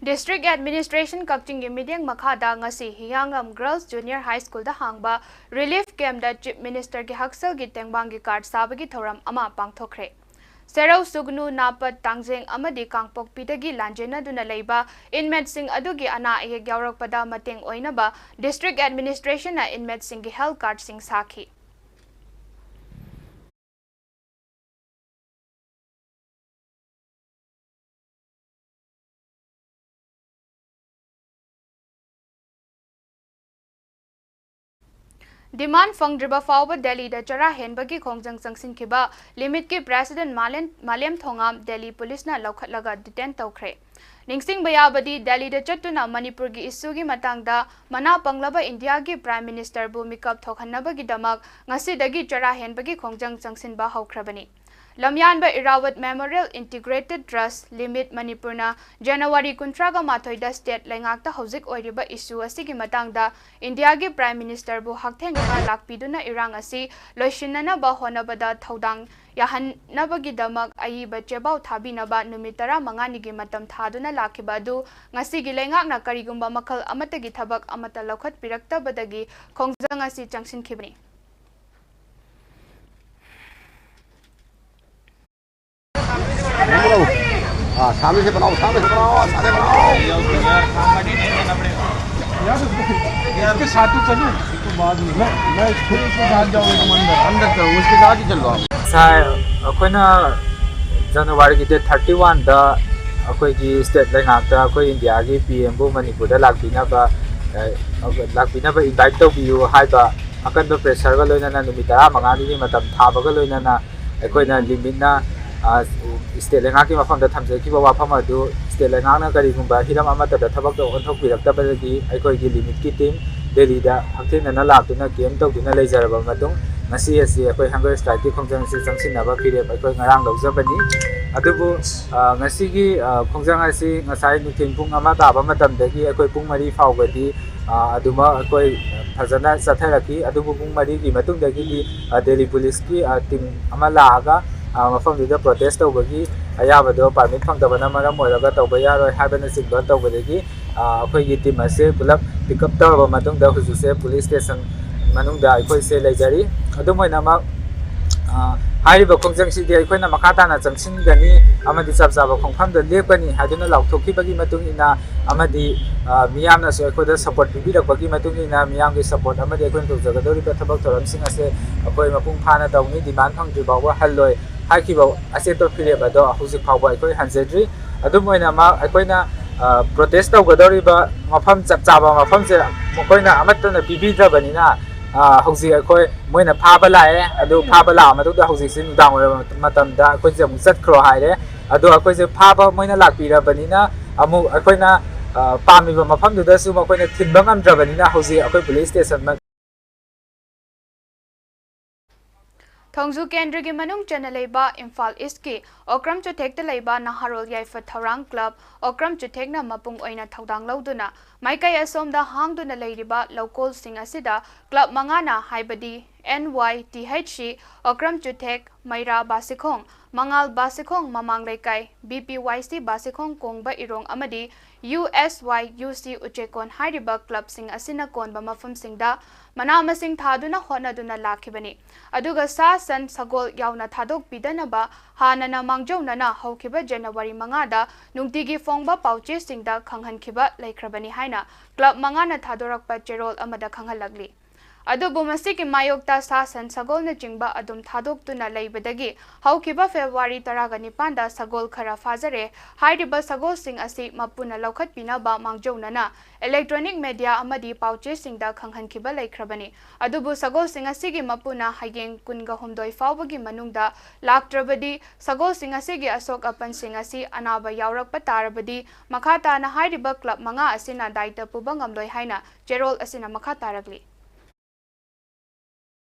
District Administration ꯀꯛꯆꯤꯡꯒꯤ ꯃꯤꯠꯌꯦꯡ ꯃꯈꯥꯗ ꯉꯁꯤ ꯍꯤꯌꯥꯡꯂꯝ Girls Junior High Schoolꯗ ꯍꯥꯡꯕ relief campꯇ Chief Ministerꯒꯤ ꯍꯛꯁꯦꯜꯒꯤ ꯇꯦꯡꯕꯥꯡꯒꯤ card ꯁꯥꯕꯒꯤ ꯊꯧꯔꯝ ꯑꯃ ꯄꯥꯡꯊꯣꯛꯈ꯭ꯔꯦ꯫ ꯁꯦꯔꯧ, ꯁꯨꯒꯅꯨ, ꯅꯥꯄꯠ, ꯇꯥꯡꯖꯦꯡ ꯑꯃꯗꯤ ꯀꯥꯡꯄꯣꯛꯄꯤꯗꯒꯤ ꯂꯥꯟꯖꯦꯟꯅꯗꯨꯅ ꯂꯩꯕ inmateꯁꯤꯡ ꯑꯗꯨꯒꯤ ꯑꯅꯥ ꯑꯌꯦꯛ ꯌꯥꯎꯔꯛꯄꯗ ꯃꯇꯦꯡ ꯑꯣꯏꯅꯕ District Administrationꯅ inmateꯁꯤꯡꯒꯤ health cardꯁꯤꯡ ꯁꯥꯈꯤ꯫ Demand ꯐꯪꯗ꯭ꯔꯤꯕ ꯐꯥꯎꯕ ꯗꯦꯜꯂꯤꯗ ꯆꯔꯥ ꯍꯦꯟꯕꯒꯤ ꯈꯣꯡꯖꯪ ꯆꯪꯁꯤꯟꯈꯤꯕ ꯂꯤꯃꯤꯠꯀꯤ ꯄ꯭ꯔꯦꯁꯤꯗꯦꯟꯠ ꯃꯥꯂꯦꯝ, ꯃꯥꯂꯦꯝ ꯊꯣꯉꯥꯝ ꯗꯦꯜꯂꯤ ꯄꯨꯂꯤꯁꯅ ꯂꯧꯈꯠꯂꯒ ꯗꯤꯇꯦꯟ ꯇꯧꯈ꯭ꯔꯦ꯫ ꯅꯤꯡꯁꯤꯡꯕ ꯌꯥꯕꯗꯤ, ꯗꯦꯜꯂꯤꯗ ꯆꯠꯇꯨꯅ ꯃꯅꯤꯄꯨꯔꯒꯤ ꯏꯁꯨꯒꯤ ꯃꯇꯥꯡꯗ ꯃꯅꯥ ꯄꯪꯂꯕ ꯏꯟꯗꯤꯌꯥꯒꯤ ꯄ꯭ꯔꯥꯏꯝ ꯃꯤꯅꯤꯁꯇꯔꯕꯨ ꯃꯤꯀꯞ ꯊꯣꯛꯍꯟꯅꯕꯒꯤꯗꯃꯛ ꯉꯁꯤꯗꯒꯤ ꯆꯔꯥ ꯍꯦꯟꯕꯒꯤ ꯈꯣꯡꯖꯪ ꯆꯪꯁꯤꯟꯕ ꯍꯧꯈ꯭ꯔꯕꯅꯤ꯫ ꯂꯝꯌꯥꯟꯕ ꯏꯔꯥꯋꯠ ꯃꯦꯃꯣꯔꯤꯌꯦꯜ ꯏꯟꯇꯤꯒ꯭ꯔꯦꯇꯦꯗ ꯇ꯭ꯔꯁ ꯂꯤꯃꯤꯠ ꯃꯅꯤꯄꯨꯔꯅ ꯖꯅꯋꯥꯔꯤ ꯀꯨꯟꯊ꯭ꯔꯥꯒ ꯃꯥꯊꯣꯏꯗ ꯁ꯭ꯇꯦꯠ ꯂꯩꯉꯥꯛꯇ ꯍꯧꯖꯤꯛ ꯑꯣꯏꯔꯤꯕ ꯏꯁꯨ ꯑꯁꯤꯒꯤ ꯃꯇꯥꯡꯗ ꯏꯟꯗꯤꯌꯥꯒꯤ ꯄ꯭ꯔꯥꯏꯝ ꯃꯤꯅꯤꯁꯇꯔꯕꯨ ꯍꯛꯊꯦꯡꯅꯅ ꯂꯥꯛꯄꯤꯗꯨꯅ ꯏꯔꯥꯡ ꯑꯁꯤ ꯂꯣꯏꯁꯤꯟꯅꯅꯕ ꯍꯣꯠꯅꯕꯗ ꯊꯧꯗꯥꯡ ꯌꯥꯍꯟꯅꯕꯒꯤꯗꯃꯛ ꯑꯏꯕ ꯆꯦꯕꯥꯎ ꯊꯥꯕꯤꯅꯕ ꯅꯨꯃꯤꯠ ꯇꯔꯥꯃꯉꯥꯅꯤꯒꯤ ꯃꯇꯝ ꯊꯥꯗꯨꯅ ꯂꯥꯛꯈꯤꯕ ꯑꯗꯨ ꯉꯁꯤꯒꯤ ꯂꯩꯉꯥꯛꯅ ꯀꯔꯤꯒꯨꯝꯕ ꯃꯈꯜ ꯑꯃꯠꯇꯒꯤ ꯊꯕꯛ ꯑꯃꯠꯇ ꯂꯧꯈꯠꯄꯤꯔꯛꯇꯕꯗꯒꯤ ꯈꯣꯡꯖꯪ ꯑꯁꯤ ꯆꯪꯁꯤꯟꯈꯤꯕꯅꯤ꯫ बनाओ। हाँ, सामने से बनाओ, सामने से बनाओ, सामने बनाओ। यार, इसके साथ तो चलो, इसको बाद में। मैं, मैं खुद इसके साथ जाऊंगा, तुम अंदर, अंदर चलो, उसके साथ ही चलो आप। ꯉꯁꯥꯏ ꯑꯩꯈꯣꯏꯅ ꯖꯅꯋꯥꯔꯤꯒꯤ ꯗꯦꯠ ꯊꯥꯔꯇꯤ ꯋꯥꯟꯗ ꯑꯩꯈꯣꯏꯒꯤ ꯁ꯭ꯇꯦꯠ ꯂꯩꯉꯥꯛꯇ ꯑꯩꯈꯣꯏ ꯏꯟꯗꯤꯌꯥꯒꯤ ꯄꯤ ꯑꯦꯝꯕꯨ ꯃꯅꯤꯄꯨꯔꯗ ꯂꯥꯛꯄꯤꯅꯕ ꯂꯥꯛꯄꯤꯅꯕ ꯏꯟꯚꯥꯏꯠ ꯇꯧꯕꯤꯌꯨ ꯍꯥꯏꯕ ꯑꯀꯟꯕ ꯄ꯭ꯔꯦꯁꯔꯒ ꯂꯣꯏꯅꯅ ꯅꯨꯃꯤꯠ ꯇꯔꯥꯃꯉꯥꯅꯤꯒꯤ ꯃꯇꯝ ꯊꯥꯕꯒ ꯂꯣꯏꯅꯅ ꯑꯩꯈꯣꯏꯅ ꯂꯤꯃꯤꯠꯅ ꯁ꯭ꯇꯦꯠ ꯂꯩꯉꯥꯛꯀꯤ ꯃꯐꯝꯗ ꯊꯝꯖꯈꯤꯕ ꯋꯥꯐꯝ ꯑꯗꯨ ꯁ꯭ꯇꯦꯠ ꯂꯩꯉꯥꯛꯅ ꯀꯔꯤꯒꯨꯝꯕ ꯍꯤꯔꯝ ꯑꯃꯠꯇꯗ ꯊꯕꯛꯇ ꯑꯣꯟꯊꯣꯛꯄꯤꯔꯛꯇꯕꯗꯒꯤ ꯑꯩꯈꯣꯏꯒꯤ ꯂꯤꯃꯤꯠꯀꯤ ꯇꯤꯝ ꯗꯦꯜꯂꯤꯗ ꯍꯛꯊꯦꯡꯅꯅ ꯂꯥꯛꯇꯨꯅ ꯀꯦꯝ ꯇꯧꯗꯨꯅ ꯂꯩꯖꯔꯕ ꯃꯇꯨꯡ ꯉꯁꯤ ꯑꯁꯤ ꯑꯩꯈꯣꯏ ꯍꯪꯒꯔ ꯁ꯭ꯇ꯭ꯔꯥꯏꯛꯀꯤ ꯈꯣꯡꯖꯪ ꯑꯁꯤ ꯆꯪꯁꯤꯟꯅꯕ ꯐꯤꯔꯦꯞ ꯑꯩꯈꯣꯏ ꯉꯔꯥꯡ ꯂꯧꯖꯕꯅꯤ꯫ ꯑꯗꯨꯕꯨ ꯉꯁꯤꯒꯤ ꯈꯣꯡꯖꯪ ꯑꯁꯤ ꯉꯁꯥꯏ ꯅꯨꯡꯊꯤꯜ ꯄꯨꯡ ꯑꯃ ꯇꯥꯕ ꯃꯇꯝꯗꯒꯤ ꯑꯩꯈꯣꯏ ꯄꯨꯡ ꯃꯔꯤ ꯐꯥꯎꯕꯗꯤ ꯑꯗꯨꯃꯛ ꯑꯩꯈꯣꯏ ꯐꯖꯅ ꯆꯠꯊꯔꯛꯈꯤ꯫ ꯑꯗꯨꯕꯨ ꯄꯨꯡ ꯃꯔꯤꯒꯤ ꯃꯇꯨꯡꯗꯒꯤꯗꯤ ꯗꯦꯜꯂꯤ ꯄꯨꯂꯤꯁꯀꯤ ꯇꯤꯝ ꯑꯃ ꯂꯥꯛꯑꯒ ꯃꯐꯝꯗꯨꯗ ꯄ꯭ꯔꯣꯇꯦꯁ ꯇꯧꯕꯒꯤ ꯑꯌꯥꯕꯗꯣ ꯄꯥꯔꯃꯤꯠ ꯐꯪꯗꯕꯅ ꯃꯔꯝ ꯑꯣꯏꯔꯒ ꯇꯧꯕ ꯌꯥꯔꯣꯏ ꯍꯥꯏꯕꯅꯆꯤꯡꯕ ꯇꯧꯕꯗꯒꯤ ꯑꯩꯈꯣꯏꯒꯤ ꯇꯤꯝ ꯑꯁꯦ ꯄꯨꯂꯞ ꯄꯤꯛ ꯑꯞ ꯇꯧꯔꯕ ꯃꯇꯨꯡꯗ ꯍꯧꯖꯤꯛꯁꯦ ꯄꯨꯂꯤꯁ ꯁ꯭ꯇꯦꯁꯟ ꯃꯅꯨꯡꯗ ꯑꯩꯈꯣꯏꯁꯦ ꯂꯩꯖꯔꯤ꯫ ꯑꯗꯨꯝ ꯑꯣꯏꯅꯃꯛ ꯍꯥꯏꯔꯤꯕ ꯈꯣꯡꯖꯪꯁꯤꯗꯤ ꯑꯩꯈꯣꯏꯅ ꯃꯈꯥ ꯇꯥꯅ ꯆꯪꯁꯤꯟꯒꯅꯤ ꯑꯃꯗꯤ ꯆꯞ ꯆꯥꯕ ꯈꯣꯡꯐꯝꯗ ꯂꯦꯞꯀꯅꯤ ꯍꯥꯏꯗꯨꯅ ꯂꯥꯎꯊꯣꯛꯈꯤꯕꯒꯤ ꯃꯇꯨꯡ ꯏꯟꯅ ꯑꯃꯗꯤ ꯃꯤꯌꯥꯝꯅꯁꯨ ꯑꯩꯈꯣꯏꯗ ꯁꯄꯣꯔꯠ ꯄꯤꯕꯤꯔꯛꯄꯒꯤ ꯃꯇꯨꯡ ꯏꯟꯅ ꯃꯤꯌꯥꯝꯒꯤ ꯁꯄꯣꯔꯠ ꯑꯃꯗꯤ ꯑꯩꯈꯣꯏꯅ ꯇꯧꯖꯒꯗꯧꯔꯤꯕ ꯊꯕꯛ ꯊꯧꯔꯝꯁꯤꯡ ꯑꯁꯦ ꯑꯩꯈꯣꯏ ꯃꯄꯨꯡ ꯐꯥꯅ ꯇꯧꯅꯤ, ꯗꯤꯃꯥꯟ ꯐꯪꯗ꯭ꯔꯤ ꯐꯥꯎꯕ ꯍꯜꯂꯣꯏ ꯍꯥꯏꯈꯤꯕ ꯑꯆꯦꯠꯄ ꯐꯤꯔꯦꯞ ꯑꯗꯣ ꯍꯧꯖꯤꯛ ꯐꯥꯎꯕ ꯑꯩꯈꯣꯏ ꯍꯟꯖꯗ꯭ꯔꯤ꯫ ꯑꯗꯨꯝ ꯑꯣꯏꯅꯃꯛ ꯑꯩꯈꯣꯏꯅ ꯄ꯭ꯔꯣꯇꯦꯁ ꯇꯧꯒꯗꯧꯔꯤꯕ ꯃꯐꯝ ꯆꯞ ꯆꯥꯕ ꯃꯐꯝꯁꯦ ꯃꯈꯣꯏꯅ ꯑꯃꯠꯇꯅ ꯄꯤꯕꯤꯗ꯭ꯔꯕꯅꯤꯅ ꯑ, ꯍꯧꯖꯤꯛ ꯑꯩꯈꯣꯏ ꯃꯣꯏꯅ ꯐꯥꯕ ꯂꯥꯛꯑꯦ꯫ ꯑꯗꯨ ꯐꯥꯕ ꯂꯥꯛꯑ ꯃꯇꯨꯡꯗ ꯍꯧꯖꯤꯛꯁꯦ ꯅꯨꯡꯗꯥꯡ ꯋꯥꯏꯔꯝ ꯃꯇꯝꯗ ꯑꯩꯈꯣꯏꯁꯦ ꯑꯃꯨꯛ ꯆꯠꯈ꯭ꯔꯣ ꯍꯥꯏꯔꯦ꯫ ꯑꯗꯣ ꯑꯩꯈꯣꯏꯁꯦ ꯐꯥꯕ ꯃꯣꯏꯅ ꯂꯥꯛꯄꯤꯔꯕꯅꯤꯅ ꯑꯃꯨꯛ ꯑꯩꯈꯣꯏꯅ, ꯑ, ꯄꯥꯝꯃꯤꯕ ꯃꯐꯝꯗꯨꯗꯁꯨ ꯃꯈꯣꯏꯅ ꯊꯤꯟꯕ ꯉꯝꯗ꯭ꯔꯕꯅꯤꯅ ꯍꯧꯖꯤꯛ ꯑꯩꯈꯣꯏ ꯄꯨꯂꯤꯁ ꯁ꯭ꯇꯦꯁꯟ ꯊꯣꯡꯖꯨ ꯀꯦꯟꯗ꯭ꯔꯒꯤ ꯃꯅꯨꯡ ꯆꯟꯅ ꯂꯩꯕ ꯏꯝꯐꯥꯜ ꯏꯁꯀꯤ ꯑꯣꯀ꯭ꯔꯝ ꯆꯨꯊꯦꯛꯇ ꯂꯩꯕ ꯅꯍꯥꯔꯣꯜ ꯌꯥꯏꯐ ꯊꯧꯔꯥꯡ ꯀ꯭ꯂꯕ ꯑꯣꯀ꯭ꯔꯝ ꯆꯨꯊꯦꯛꯅ ꯃꯄꯨꯡ ꯑꯣꯏꯅ ꯊꯧꯗꯥꯡ ꯂꯧꯗꯨꯅ ꯃꯥꯏꯀꯩ ꯑꯁꯣꯝꯗ ꯍꯥꯡꯗꯨꯅ ꯂꯩꯔꯤꯕ ꯂꯧꯀꯣꯜꯁꯤꯡ ꯑꯁꯤꯗ ꯀ꯭ꯂꯕ ꯃꯉꯥꯅ, ꯍꯥꯏꯕꯗꯤ ꯑꯦꯟ ꯋꯥꯏ ꯇꯤ ꯍꯩꯆ ꯁꯤ, ꯑꯣꯀ꯭ꯔꯝ ꯆꯨꯊꯦꯛ, ꯃꯩꯔꯥ ꯕꯥꯁꯤꯈꯣꯡ, ꯃꯉꯥꯜ ꯕꯥꯁꯤꯈꯣꯡ ꯃꯃꯥꯡ ꯂꯩꯀꯥꯏ, ꯕꯤ ꯄꯤ ꯋꯥꯏ ꯁꯤ ꯕꯥꯁꯤꯈꯣꯡ ꯀꯣꯡꯕ ꯏꯔꯣꯡ ꯑꯃꯗꯤ ꯌꯨ ꯑꯦꯁ ꯋꯥꯏ ꯌꯨ ꯁꯤ ꯎꯆꯦꯀꯣꯟ ꯍꯥꯏꯔꯤꯕ ꯀ꯭ꯂꯕꯁꯤꯡ ꯑꯁꯤꯅ ꯀꯣꯟꯕ ꯃꯐꯝꯁꯤꯡꯗ ꯃꯅꯥ ꯃꯁꯤꯡ ꯊꯥꯗꯨꯅ ꯍꯣꯠꯅꯗꯨꯅ ꯂꯥꯛꯈꯤꯕꯅꯤ꯫ ꯑꯗꯨꯒ ꯁꯥ ꯁꯟ ꯁꯒꯣꯜ ꯌꯥꯎꯅ ꯊꯥꯗꯣꯛꯄꯤꯗꯅꯕ ꯍꯥꯟꯅꯅ ꯃꯥꯡꯖꯧꯅꯅ ꯍꯧꯈꯤꯕ ꯖꯅꯋꯥꯔꯤ ꯃꯉꯥꯗ ꯅꯨꯡꯇꯤꯒꯤ ꯐꯣꯡꯕ ꯄꯥꯎꯆꯦꯁꯤꯡꯗ ꯈꯪꯍꯟꯈꯤꯕ ꯂꯩꯈ꯭ꯔꯕꯅꯤ ꯍꯥꯏꯅ ꯀ꯭ꯂꯕ ꯃꯉꯥꯅ ꯊꯥꯗꯣꯔꯛꯄ ꯆꯦꯔꯣꯜ ꯑꯃꯗ ꯈꯪꯍꯜꯂꯛꯂꯤ꯫ ꯑꯗꯨꯕꯨ ꯃꯁꯤꯒꯤ ꯃꯥꯌꯣꯛꯇ ꯁꯥ ꯁꯟ ꯁꯒꯣꯜꯅꯆꯤꯡꯕ ꯑꯗꯨꯝ ꯊꯥꯗꯣꯛꯇꯨꯅ ꯂꯩꯕꯗꯒꯤ ꯍꯧꯈꯤꯕ ꯐꯦꯕ꯭ꯔꯨꯋꯥꯔꯤ ꯇꯔꯥꯒ ꯅꯤꯄꯥꯟꯗ ꯁꯒꯣꯜ ꯈꯔ ꯐꯥꯖꯔꯦ꯫ ꯍꯥꯏꯔꯤꯕ ꯁꯒꯣꯜꯁꯤꯡ ꯑꯁꯤ ꯃꯄꯨꯅ ꯂꯧꯈꯠꯄꯤꯅꯕ ꯃꯥꯡꯖꯧꯅꯅ ꯏꯂꯦꯛꯇ꯭ꯔꯣꯅꯤꯛ ꯃꯦꯗꯤꯌꯥ ꯑꯃꯗꯤ ꯄꯥꯎꯆꯦꯁꯤꯡꯗ ꯈꯪꯍꯟꯈꯤꯕ ꯂꯩꯈ꯭ꯔꯕꯅꯤ꯫ ꯑꯗꯨꯕꯨ ꯁꯒꯣꯜꯁꯤꯡ ꯑꯁꯤꯒꯤ ꯃꯄꯨꯅ ꯍꯌꯦꯡ ꯀꯨꯟꯒ ꯍꯨꯝꯗꯣꯏ ꯐꯥꯎꯕꯒꯤ ꯃꯅꯨꯡꯗ ꯂꯥꯛꯇ꯭ꯔꯕꯗꯤ ꯁꯒꯣꯜꯁꯤꯡ ꯑꯁꯤꯒꯤ ꯑꯁꯣꯛ ꯑꯄꯟꯁꯤꯡ ꯑꯁꯤ ꯑꯅꯥꯕ ꯌꯥꯎꯔꯛꯄ ꯇꯥꯔꯕꯗꯤ ꯃꯈꯥ ꯇꯥꯅ ꯍꯥꯏꯔꯤꯕ ꯀ꯭ꯂꯕ ꯃꯉꯥ ꯑꯁꯤꯅ ꯗꯥꯏꯇ ꯄꯨꯕ ꯉꯝꯂꯣꯏ ꯍꯥꯏꯅ ꯆꯦꯔꯣꯜ ꯑꯁꯤꯅ ꯃꯈꯥ ꯇꯥꯔꯛꯂꯤ꯫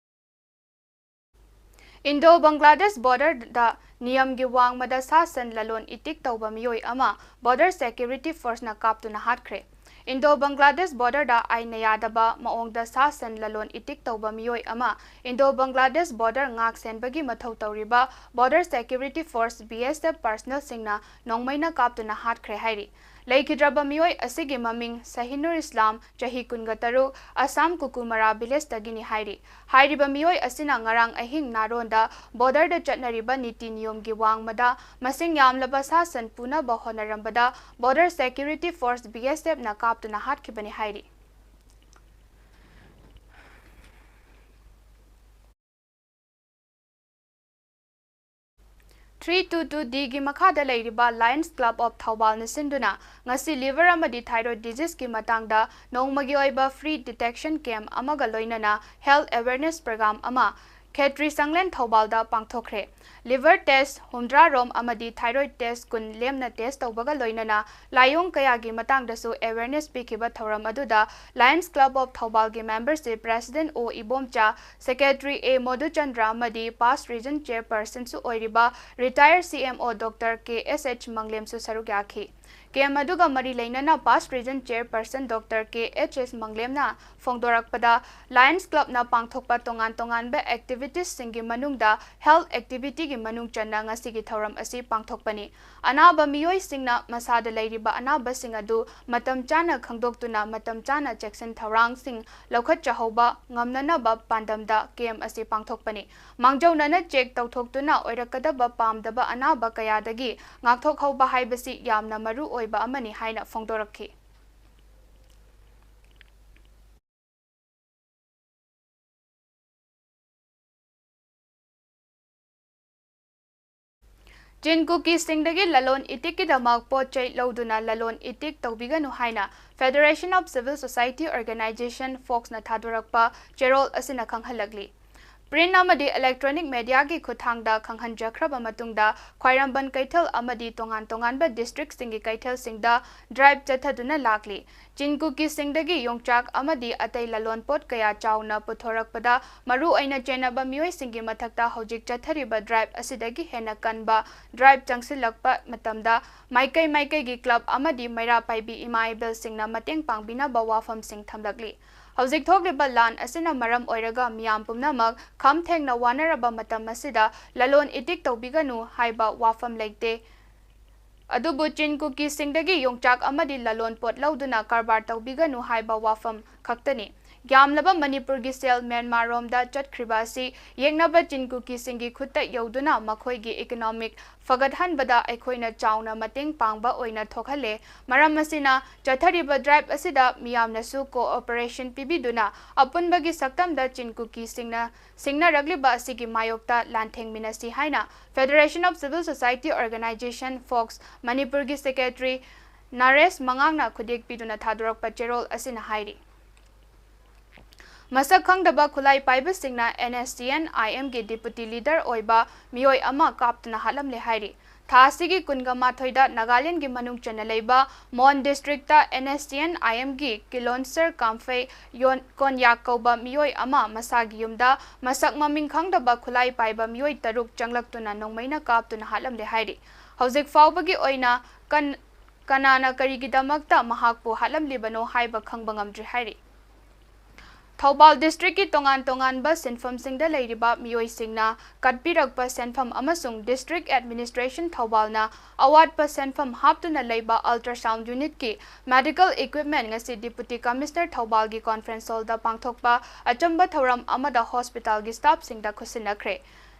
ꯏꯟꯗꯣ ꯕꯪꯒ꯭ꯂꯥꯗꯦꯁ ꯕꯣꯔꯗꯔꯗ ꯅꯤꯌꯝꯒꯤ ꯋꯥꯡꯃꯗ ꯁꯥ ꯁꯟ ꯂꯂꯣꯟ ꯏꯇꯤꯛ ꯇꯧꯕ ꯃꯤꯑꯣꯏ ꯑꯃ ꯕꯣꯔꯗꯔ ꯁꯦꯀ꯭ꯌꯨꯔꯤꯇꯤ ꯐꯣꯔꯁꯅ ꯀꯥꯞꯇꯨꯅ ꯍꯥꯠꯈ꯭ꯔꯦ꯫ ꯏꯟꯗꯣ ꯕꯪꯒ꯭ꯂꯥꯗꯦꯁ ꯕꯣꯔꯗꯔꯗ ꯑꯥꯏꯟꯅ ꯌꯥꯗꯕ ꯃꯑꯣꯡꯗ ꯁꯥ ꯁꯟ ꯂꯂꯣꯟ ꯏꯇꯤꯛ ꯇꯧꯕ ꯃꯤꯑꯣꯏ ꯑꯃ ꯏꯟꯗꯣ ꯕꯪꯒ꯭ꯂꯥꯗꯦꯁ ꯕꯣꯔꯗꯔ ꯉꯥꯛ ꯁꯦꯟꯕꯒꯤ ꯃꯊꯧ ꯇꯧꯔꯤꯕ ꯕꯣꯔꯗꯔ ꯁꯦꯀ꯭ꯌꯨꯔꯤꯇꯤ ꯐꯣꯔꯁ, ꯕꯤ ꯑꯦꯁ ꯑꯦꯐ, ꯄꯔꯁꯅꯦꯜꯁꯤꯡꯅ ꯅꯣꯡꯃꯩꯅ ꯀꯥꯞꯇꯨꯅ ꯍꯥꯠꯈ꯭ꯔꯦ ꯍꯥꯏꯔꯤ꯫ ꯂꯩꯈꯤꯗ꯭ꯔꯕ ꯃꯤꯑꯣꯏ ꯑꯁꯤꯒꯤ ꯃꯃꯤꯡ ꯁꯍꯤꯅꯨꯔ ꯏꯁꯂꯥꯝ, ꯆꯍꯤ ꯀꯨꯟꯒ ꯇꯔꯨꯛ, ꯑꯁꯥꯝ ꯀꯨꯀꯨꯃꯔꯥ ꯚꯤꯂꯦꯖꯇꯒꯤꯅꯤ ꯍꯥꯏꯔꯤ꯫ ꯍꯥꯏꯔꯤꯕ ꯃꯤꯑꯣꯏ ꯑꯁꯤꯅ ꯉꯔꯥꯡ ꯑꯍꯤꯡ ꯅꯥꯔꯣꯟꯗ ꯕꯣꯔꯗꯔꯗ ꯆꯠꯅꯔꯤꯕ ꯅꯤꯇꯤ ꯅꯤꯌꯣꯝꯒꯤ ꯋꯥꯡꯃꯗ ꯃꯁꯤꯡ ꯌꯥꯝꯂꯕ ꯁꯥ ꯁꯟ ꯄꯨꯅꯕ ꯍꯣꯠꯅꯔꯝꯕꯗ ꯕꯣꯔꯗꯔ ꯁꯦꯀ꯭ꯌꯨꯔꯤꯇꯤ ꯐꯣꯔꯁ, ꯕꯤ ꯑꯦꯁ ꯑꯦꯐꯅ ꯀꯥꯞꯇꯨꯅ ꯍꯥꯠꯈꯤꯕꯅꯤ ꯍꯥꯏꯔꯤ꯫ three two two D ꯒꯤ ꯃꯈꯥꯗ ꯂꯩꯔꯤꯕ Lions Club of ꯊꯧꯕꯥꯜꯅ ꯁꯤꯟꯗꯨꯅ ꯉꯁꯤ liver ꯑꯃꯗꯤ thyroid disease ꯀꯤ ꯃꯇꯥꯡꯗ ꯅꯣꯡꯃꯒꯤ ꯑꯣꯏꯕ free detection camp ꯑꯃꯒ ꯂꯣꯏꯅꯅ health awareness program ꯑꯃ ꯈꯦꯇ꯭ꯔꯤ ꯆꯥꯡꯂꯦꯟ ꯊꯧꯕꯥꯜꯗ ꯄꯥꯡꯊꯣꯛꯈ꯭ꯔꯦ꯫ Liver test ꯍꯨꯝꯗ꯭ꯔꯥ ꯔꯣꯝ ꯑꯃꯗꯤ thyroid test ꯀꯨꯟ ꯂꯦꯝꯅ test ꯇꯧꯕꯒ ꯂꯣꯏꯅꯅ ꯂꯥꯏꯑꯣꯡ ꯀꯌꯥꯒꯤ ꯃꯇꯥꯡꯗꯁꯨ awareness ꯄꯤꯈꯤꯕ ꯊꯧꯔꯝ ꯑꯗꯨꯗ Lions Club of ꯊꯧꯕꯥꯜꯒꯤ membership president ꯑꯣ ꯏꯕꯣꯝꯆꯥ, secretary ꯑꯦ ꯃꯣꯗꯨꯆꯟꯗ꯭ꯔ ꯑꯃꯗꯤ past region chairperson ꯁꯨ ꯑꯣꯏꯔꯤꯕ retired C M O Doctor ꯀꯦ ꯑꯦꯁ ꯑꯦꯆ ꯃꯪꯂꯦꯝꯁꯨ ꯁꯔꯨꯛ ꯌꯥꯈꯤ꯫ Camp ꯑꯗꯨꯒ ꯃꯔꯤ ꯂꯩꯅꯅ past region chairperson Doctor ꯀꯦ ꯑꯦꯁ ꯑꯦꯆ ꯃꯪꯂꯦꯝꯅ ꯐꯣꯡꯗꯣꯔꯛꯄꯗ, Lions Club ꯅ ꯄꯥꯡꯊꯣꯛꯄ ꯇꯣꯉꯥꯟ ꯇꯣꯉꯥꯟꯕ activities ꯁꯤꯡꯒꯤ ꯃꯅꯨꯡꯗ health activity ꯒꯤ ꯃꯅꯨꯡ ꯆꯟꯅ ꯉꯁꯤꯒꯤ ꯊꯧꯔꯝ ꯑꯁꯤ ꯄꯥꯡꯊꯣꯛꯄꯅꯤ꯫ ꯑꯅꯥꯕ ꯃꯤꯑꯣꯏꯁꯤꯡꯅ ꯃꯁꯥꯗ ꯂꯩꯔꯤꯕ ꯑꯅꯥꯕꯁꯤꯡ ꯑꯗꯨ ꯃꯇꯝ ꯆꯥꯅ ꯈꯪꯗꯣꯛꯇꯨꯅ ꯃꯇꯝ ꯆꯥꯅ ꯆꯦꯛꯁꯤꯟ ꯊꯧꯔꯥꯡꯁꯤꯡ ꯂꯧꯈꯠꯆꯍꯧꯕ ꯉꯝꯅꯅꯕ ꯄꯥꯟꯗꯝꯗ camp ꯑꯁꯤ ꯄꯥꯡꯊꯣꯛꯄꯅꯤ꯫ ꯃꯥꯡꯖꯧꯅꯅ check ꯇꯧꯊꯣꯛꯇꯨꯅ ꯑꯣꯏꯔꯛꯀꯗꯕ ꯄꯥꯝꯗꯕ ꯑꯅꯥꯕ ꯀꯌꯥꯗꯒꯤ ꯉꯥꯛꯊꯣꯛꯍꯧꯕ ꯍꯥꯏꯕꯁꯤ ꯌꯥꯝꯅ ꯃꯔꯨ ꯑꯣꯏꯕ ꯑꯃꯅꯤ ꯍꯥꯏꯅ ꯐꯣꯡꯗꯣꯔꯛꯈꯤ꯫ ꯆꯤꯟ ꯀꯨꯀꯤꯁꯤꯡꯗꯒꯤ ꯂꯂꯣꯟ ꯏꯇꯤꯛꯀꯤꯗꯃꯛ ꯄꯣꯠ ꯆꯩ ꯂꯧꯗꯨꯅ ꯂꯂꯣꯟ ꯏꯇꯤꯛ ꯇꯧꯕꯤꯒꯅꯨ ꯍꯥꯏꯅ Federation of Civil Society Organization, ꯐꯣꯛꯁꯅ ꯊꯥꯗꯣꯔꯛꯄ ꯆꯦꯔꯣꯜ ꯑꯁꯤꯅ ꯈꯪꯍꯜꯂꯛꯂꯤ꯫ Print ꯑꯃꯗꯤ electronic media ꯒꯤ ꯈꯨꯠꯊꯥꯡꯗ ꯈꯪꯍꯟꯖꯈ꯭ꯔꯕ ꯃꯇꯨꯡꯗ, ꯈ꯭ꯋꯥꯏꯔꯝꯕꯟ ꯀꯩꯊꯦꯜ ꯑꯃꯗꯤ ꯇꯣꯉꯥꯟ ꯇꯣꯉꯥꯟꯕ district ꯁꯤꯡꯒꯤ ꯀꯩꯊꯦꯜꯁꯤꯡꯗ drive ꯆꯠꯊꯗꯨꯅ ꯂꯥꯛꯂꯤ꯫ ꯆꯤꯟ ꯀꯨꯀꯤꯁꯤꯡꯗꯒꯤ ꯌꯣꯡꯆꯥꯛ ꯑꯃꯗꯤ ꯑꯇꯩ ꯂꯂꯣꯟꯄꯣꯠ ꯀꯌꯥ ꯆꯥꯎꯅ ꯄꯨꯊꯣꯔꯛꯄꯗ, ꯃꯔꯨ ꯑꯣꯏꯅ ꯆꯦꯟꯅꯕ ꯃꯤꯑꯣꯏꯁꯤꯡꯒꯤ ꯃꯊꯛꯇ ꯍꯧꯖꯤꯛ ꯆꯠꯊꯔꯤꯕ drive ꯑꯁꯤꯗꯒꯤ ꯍꯦꯟꯅ ꯀꯟꯕ drive ꯆꯪꯁꯤꯜꯂꯛꯄ ꯃꯇꯝꯗ, ꯃꯥꯏꯀꯩ ꯃꯥꯏꯀꯩꯒꯤ club ꯑꯃꯗꯤ ꯃꯩꯔꯥ ꯄꯥꯏꯕꯤ ꯏꯃꯥ ꯏꯕꯦꯜꯁꯤꯡꯅ ꯃꯇꯦꯡ ꯄꯥꯡꯕꯤꯅꯕ ꯋꯥꯐꯝꯁꯤꯡ ꯊꯝꯂꯛꯂꯤ꯫ ꯍꯧꯖꯤꯛ ꯊꯣꯛꯂꯤꯕ ꯂꯥꯟ ꯑꯁꯤꯅ ꯃꯔꯝ ꯑꯣꯏꯔꯒ ꯃꯤꯌꯥꯝ ꯄꯨꯝꯅꯃꯛ ꯈꯝ ꯊꯦꯡꯅ ꯋꯥꯅꯔꯕ ꯃꯇꯝ ꯑꯁꯤꯗ ꯂꯂꯣꯟ ꯏꯇꯤꯛ ꯇꯧꯕꯤꯒꯅꯨ ꯍꯥꯏꯕ ꯋꯥꯐꯝ ꯂꯩꯇꯦ꯫ ꯑꯗꯨꯕꯨ ꯆꯤꯟ ꯀꯨꯀꯤꯁꯤꯡꯗꯒꯤ ꯌꯣꯡꯆꯥꯛ ꯑꯃꯗꯤ ꯂꯂꯣꯟ ꯄꯣꯠ ꯂꯧꯗꯨꯅ ꯀꯔꯕꯥꯔ ꯇꯧꯕꯤꯒꯅꯨ ꯍꯥꯏꯕ ꯋꯥꯐꯝ ꯈꯛꯇꯅꯤ꯫ ꯌꯥꯝꯂꯕ ꯃꯅꯤꯄꯨꯔꯒꯤ ꯁꯦꯜ ꯃ꯭ꯌꯥꯟꯃꯥꯔꯔꯣꯝꯗ ꯆꯠꯈ꯭ꯔꯤꯕ ꯑꯁꯤ ꯌꯦꯛꯅꯕ ꯆꯤꯟ ꯀꯨꯀꯤꯁꯤꯡꯒꯤ ꯈꯨꯠꯇ ꯌꯧꯗꯨꯅ ꯃꯈꯣꯏꯒꯤ economic ꯐꯒꯠꯍꯟꯕꯗ ꯑꯩꯈꯣꯏꯅ ꯆꯥꯎꯅ ꯃꯇꯦꯡ ꯄꯥꯡꯕ ꯑꯣꯏꯅ ꯊꯣꯛꯍꯜꯂꯦ꯫ ꯃꯔꯝ ꯑꯁꯤꯅ, ꯆꯠꯊꯔꯤꯕ drive ꯑꯁꯤꯗ ꯃꯤꯌꯥꯝꯅꯁꯨ cooperation ꯄꯤꯕꯤꯗꯨꯅ ꯑꯄꯨꯟꯕꯒꯤ ꯁꯛꯇꯝꯗ ꯆꯤꯟ ꯀꯨꯀꯤꯁꯤꯡꯅ ꯁꯤꯡꯅꯔꯛꯂꯤꯕ ꯑꯁꯤꯒꯤ ꯃꯥꯌꯣꯛꯇ ꯂꯥꯟꯊꯦꯡꯃꯤꯟꯅꯁꯤ ꯍꯥꯏꯅ Federation of Civil Society Organisation, fox, ꯃꯅꯤꯄꯨꯔꯒꯤ secretary ꯅꯔꯦꯁ ꯃꯉꯥꯡꯅ ꯈꯨꯗꯦꯛ ꯄꯤꯗꯨꯅ ꯊꯥꯗꯣꯔꯛꯄ ꯆꯦꯔꯣꯜ ꯑꯁꯤꯅ ꯍꯥꯏꯔꯤ꯫ ꯃꯁꯛ ꯈꯪꯗꯕ ꯈꯨꯠꯂꯥꯏ ꯄꯥꯏꯕꯁꯤꯡꯅ NSCN-IMꯒꯤ deputy leader ꯑꯣꯏꯕ ꯃꯤꯑꯣꯏ ꯑꯃ ꯀꯥꯞꯇꯨꯅ ꯍꯥꯠꯂꯝꯂꯦ ꯍꯥꯏꯔꯤ꯫ ꯊꯥ ꯑꯁꯤꯒꯤ ꯀꯨꯟꯒ ꯃꯥꯊꯣꯏꯗ ꯅꯥꯒꯥꯂꯦꯟꯒꯤ ꯃꯅꯨꯡ ꯆꯟꯅ ꯂꯩꯕ ꯃꯣꯟ districtꯇ NSCN-IMꯒꯤ ꯀꯤꯂꯣꯟꯁꯔ ꯀꯥꯝꯐꯩ ꯌꯣꯟ-, ꯀꯣꯟꯌꯥꯛ ꯀꯧꯕ ꯃꯤꯑꯣꯏ ꯑꯃ ꯃꯁꯥꯒꯤ ꯌꯨꯝꯗ ꯃꯁꯛ ꯃꯃꯤꯡ ꯈꯪꯗꯕ ꯈꯨꯠꯂꯥꯏ ꯄꯥꯏꯕ ꯃꯤꯑꯣꯏ ꯇꯔꯨꯛ ꯆꯪꯂꯛꯇꯨꯅ ꯅꯣꯡꯃꯩꯅ ꯀꯥꯞꯇꯨꯅ ꯍꯥꯠꯂꯝꯂꯦ ꯍꯥꯏꯔꯤ꯫ ꯍꯧꯖꯤꯛ ꯐꯥꯎꯕꯒꯤ ꯑꯣꯏꯅ ꯀꯟ-, ꯀꯅꯥꯅ ꯀꯔꯤꯒꯤꯗꯃꯛꯇ ꯃꯍꯥꯛꯄꯨ ꯍꯥꯠꯂꯝꯂꯤꯕꯅꯣ ꯍꯥꯏꯕ ꯈꯪꯕ ꯉꯝꯗ꯭ꯔꯤ ꯍꯥꯏꯔꯤ꯫ ꯊꯧꯕꯥꯜ districtꯀꯤ ꯇꯣꯉꯥꯟ ꯇꯣꯉꯥꯟꯕ ꯁꯤꯟꯐꯝꯁꯤꯡꯗ ꯂꯩꯔꯤꯕ ꯃꯤꯑꯣꯏꯁꯤꯡꯅ ꯀꯠꯄꯤꯔꯛꯄ ꯁꯦꯟꯐꯝ ꯑꯃꯁꯨꯡ district administration ꯊꯧꯕꯥꯜꯅ ꯑꯋꯥꯠꯄ ꯁꯦꯟꯐꯝ ꯍꯥꯞꯇꯨꯅ ꯂꯩꯕ ultrasound unitꯀꯤ medical equipment ꯉꯁꯤ Deputy Commissioner ꯊꯧꯕꯥꯜꯒꯤ conference hallꯗ ꯄꯥꯡꯊꯣꯛꯄ ꯑꯆꯝꯕ ꯊꯧꯔꯝ ꯑꯃꯗ hospitalꯒꯤ staffꯁꯤꯡꯗ ꯈꯨꯠꯁꯤꯟꯅꯈ꯭ꯔꯦ꯫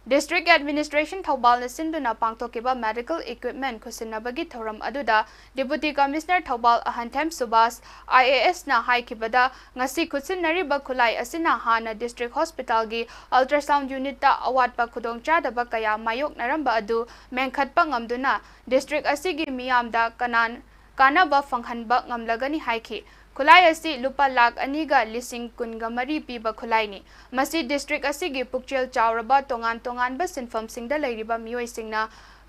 District Administration ꯊꯧꯕꯥꯜꯅ ꯁꯤꯟꯗꯨꯅ ꯄꯥꯡꯊꯣꯛꯈꯤꯕ medical equipment ꯈꯨꯠꯁꯤꯟꯅꯕꯒꯤ ꯊꯧꯔꯝ ꯑꯗꯨꯗ Deputy Commissioner ꯊꯧꯕꯥꯜ ꯑꯍꯟꯊꯦꯝ ꯁꯨꯕꯥꯁ, IASꯅ ꯍꯥꯏꯈꯤꯕꯗ, ꯉꯁꯤ ꯈꯨꯠꯁꯤꯟꯅꯔꯤꯕ ꯈꯨꯠꯂꯥꯏ ꯑꯁꯤꯅ ꯍꯥꯟꯅ district hospitalꯒꯤ ultrasound unitꯇ ꯑꯋꯥꯠꯄ ꯈꯨꯗꯣꯡꯆꯥꯗꯕ ꯀꯌꯥ ꯃꯥꯌꯣꯛꯅꯔꯝꯕ ꯑꯗꯨ ꯃꯦꯟꯈꯠꯄ ꯉꯝꯗꯨꯅ district ꯑꯁꯤꯒꯤ ꯃꯤꯌꯥꯝꯗ ꯀꯅꯥꯟ-, ꯀꯥꯟꯅꯕ ꯐꯪꯍꯟꯕ ꯉꯝꯂꯒꯅꯤ ꯍꯥꯏꯈꯤ꯫ ꯈꯨꯠꯂꯥꯏ ꯑꯁꯤ ꯂꯨꯄꯥ ꯂꯥꯈ ꯑꯅꯤꯒ ꯂꯤꯁꯤꯡ ꯀꯨꯟꯒ ꯃꯔꯤ ꯄꯤꯕ ꯈꯨꯠꯂꯥꯏꯅꯤ꯫ ꯃꯁꯤ district ꯑꯁꯤꯒꯤ ꯄꯨꯛꯆꯦꯜ ꯆꯥꯎꯔꯕ ꯇꯣꯉꯥꯟ ꯇꯣꯉꯥꯟꯕ ꯁꯤꯟꯐꯝꯁꯤꯡꯗ ꯂꯩꯔꯤꯕ ꯃꯤꯑꯣꯏꯁꯤꯡꯅ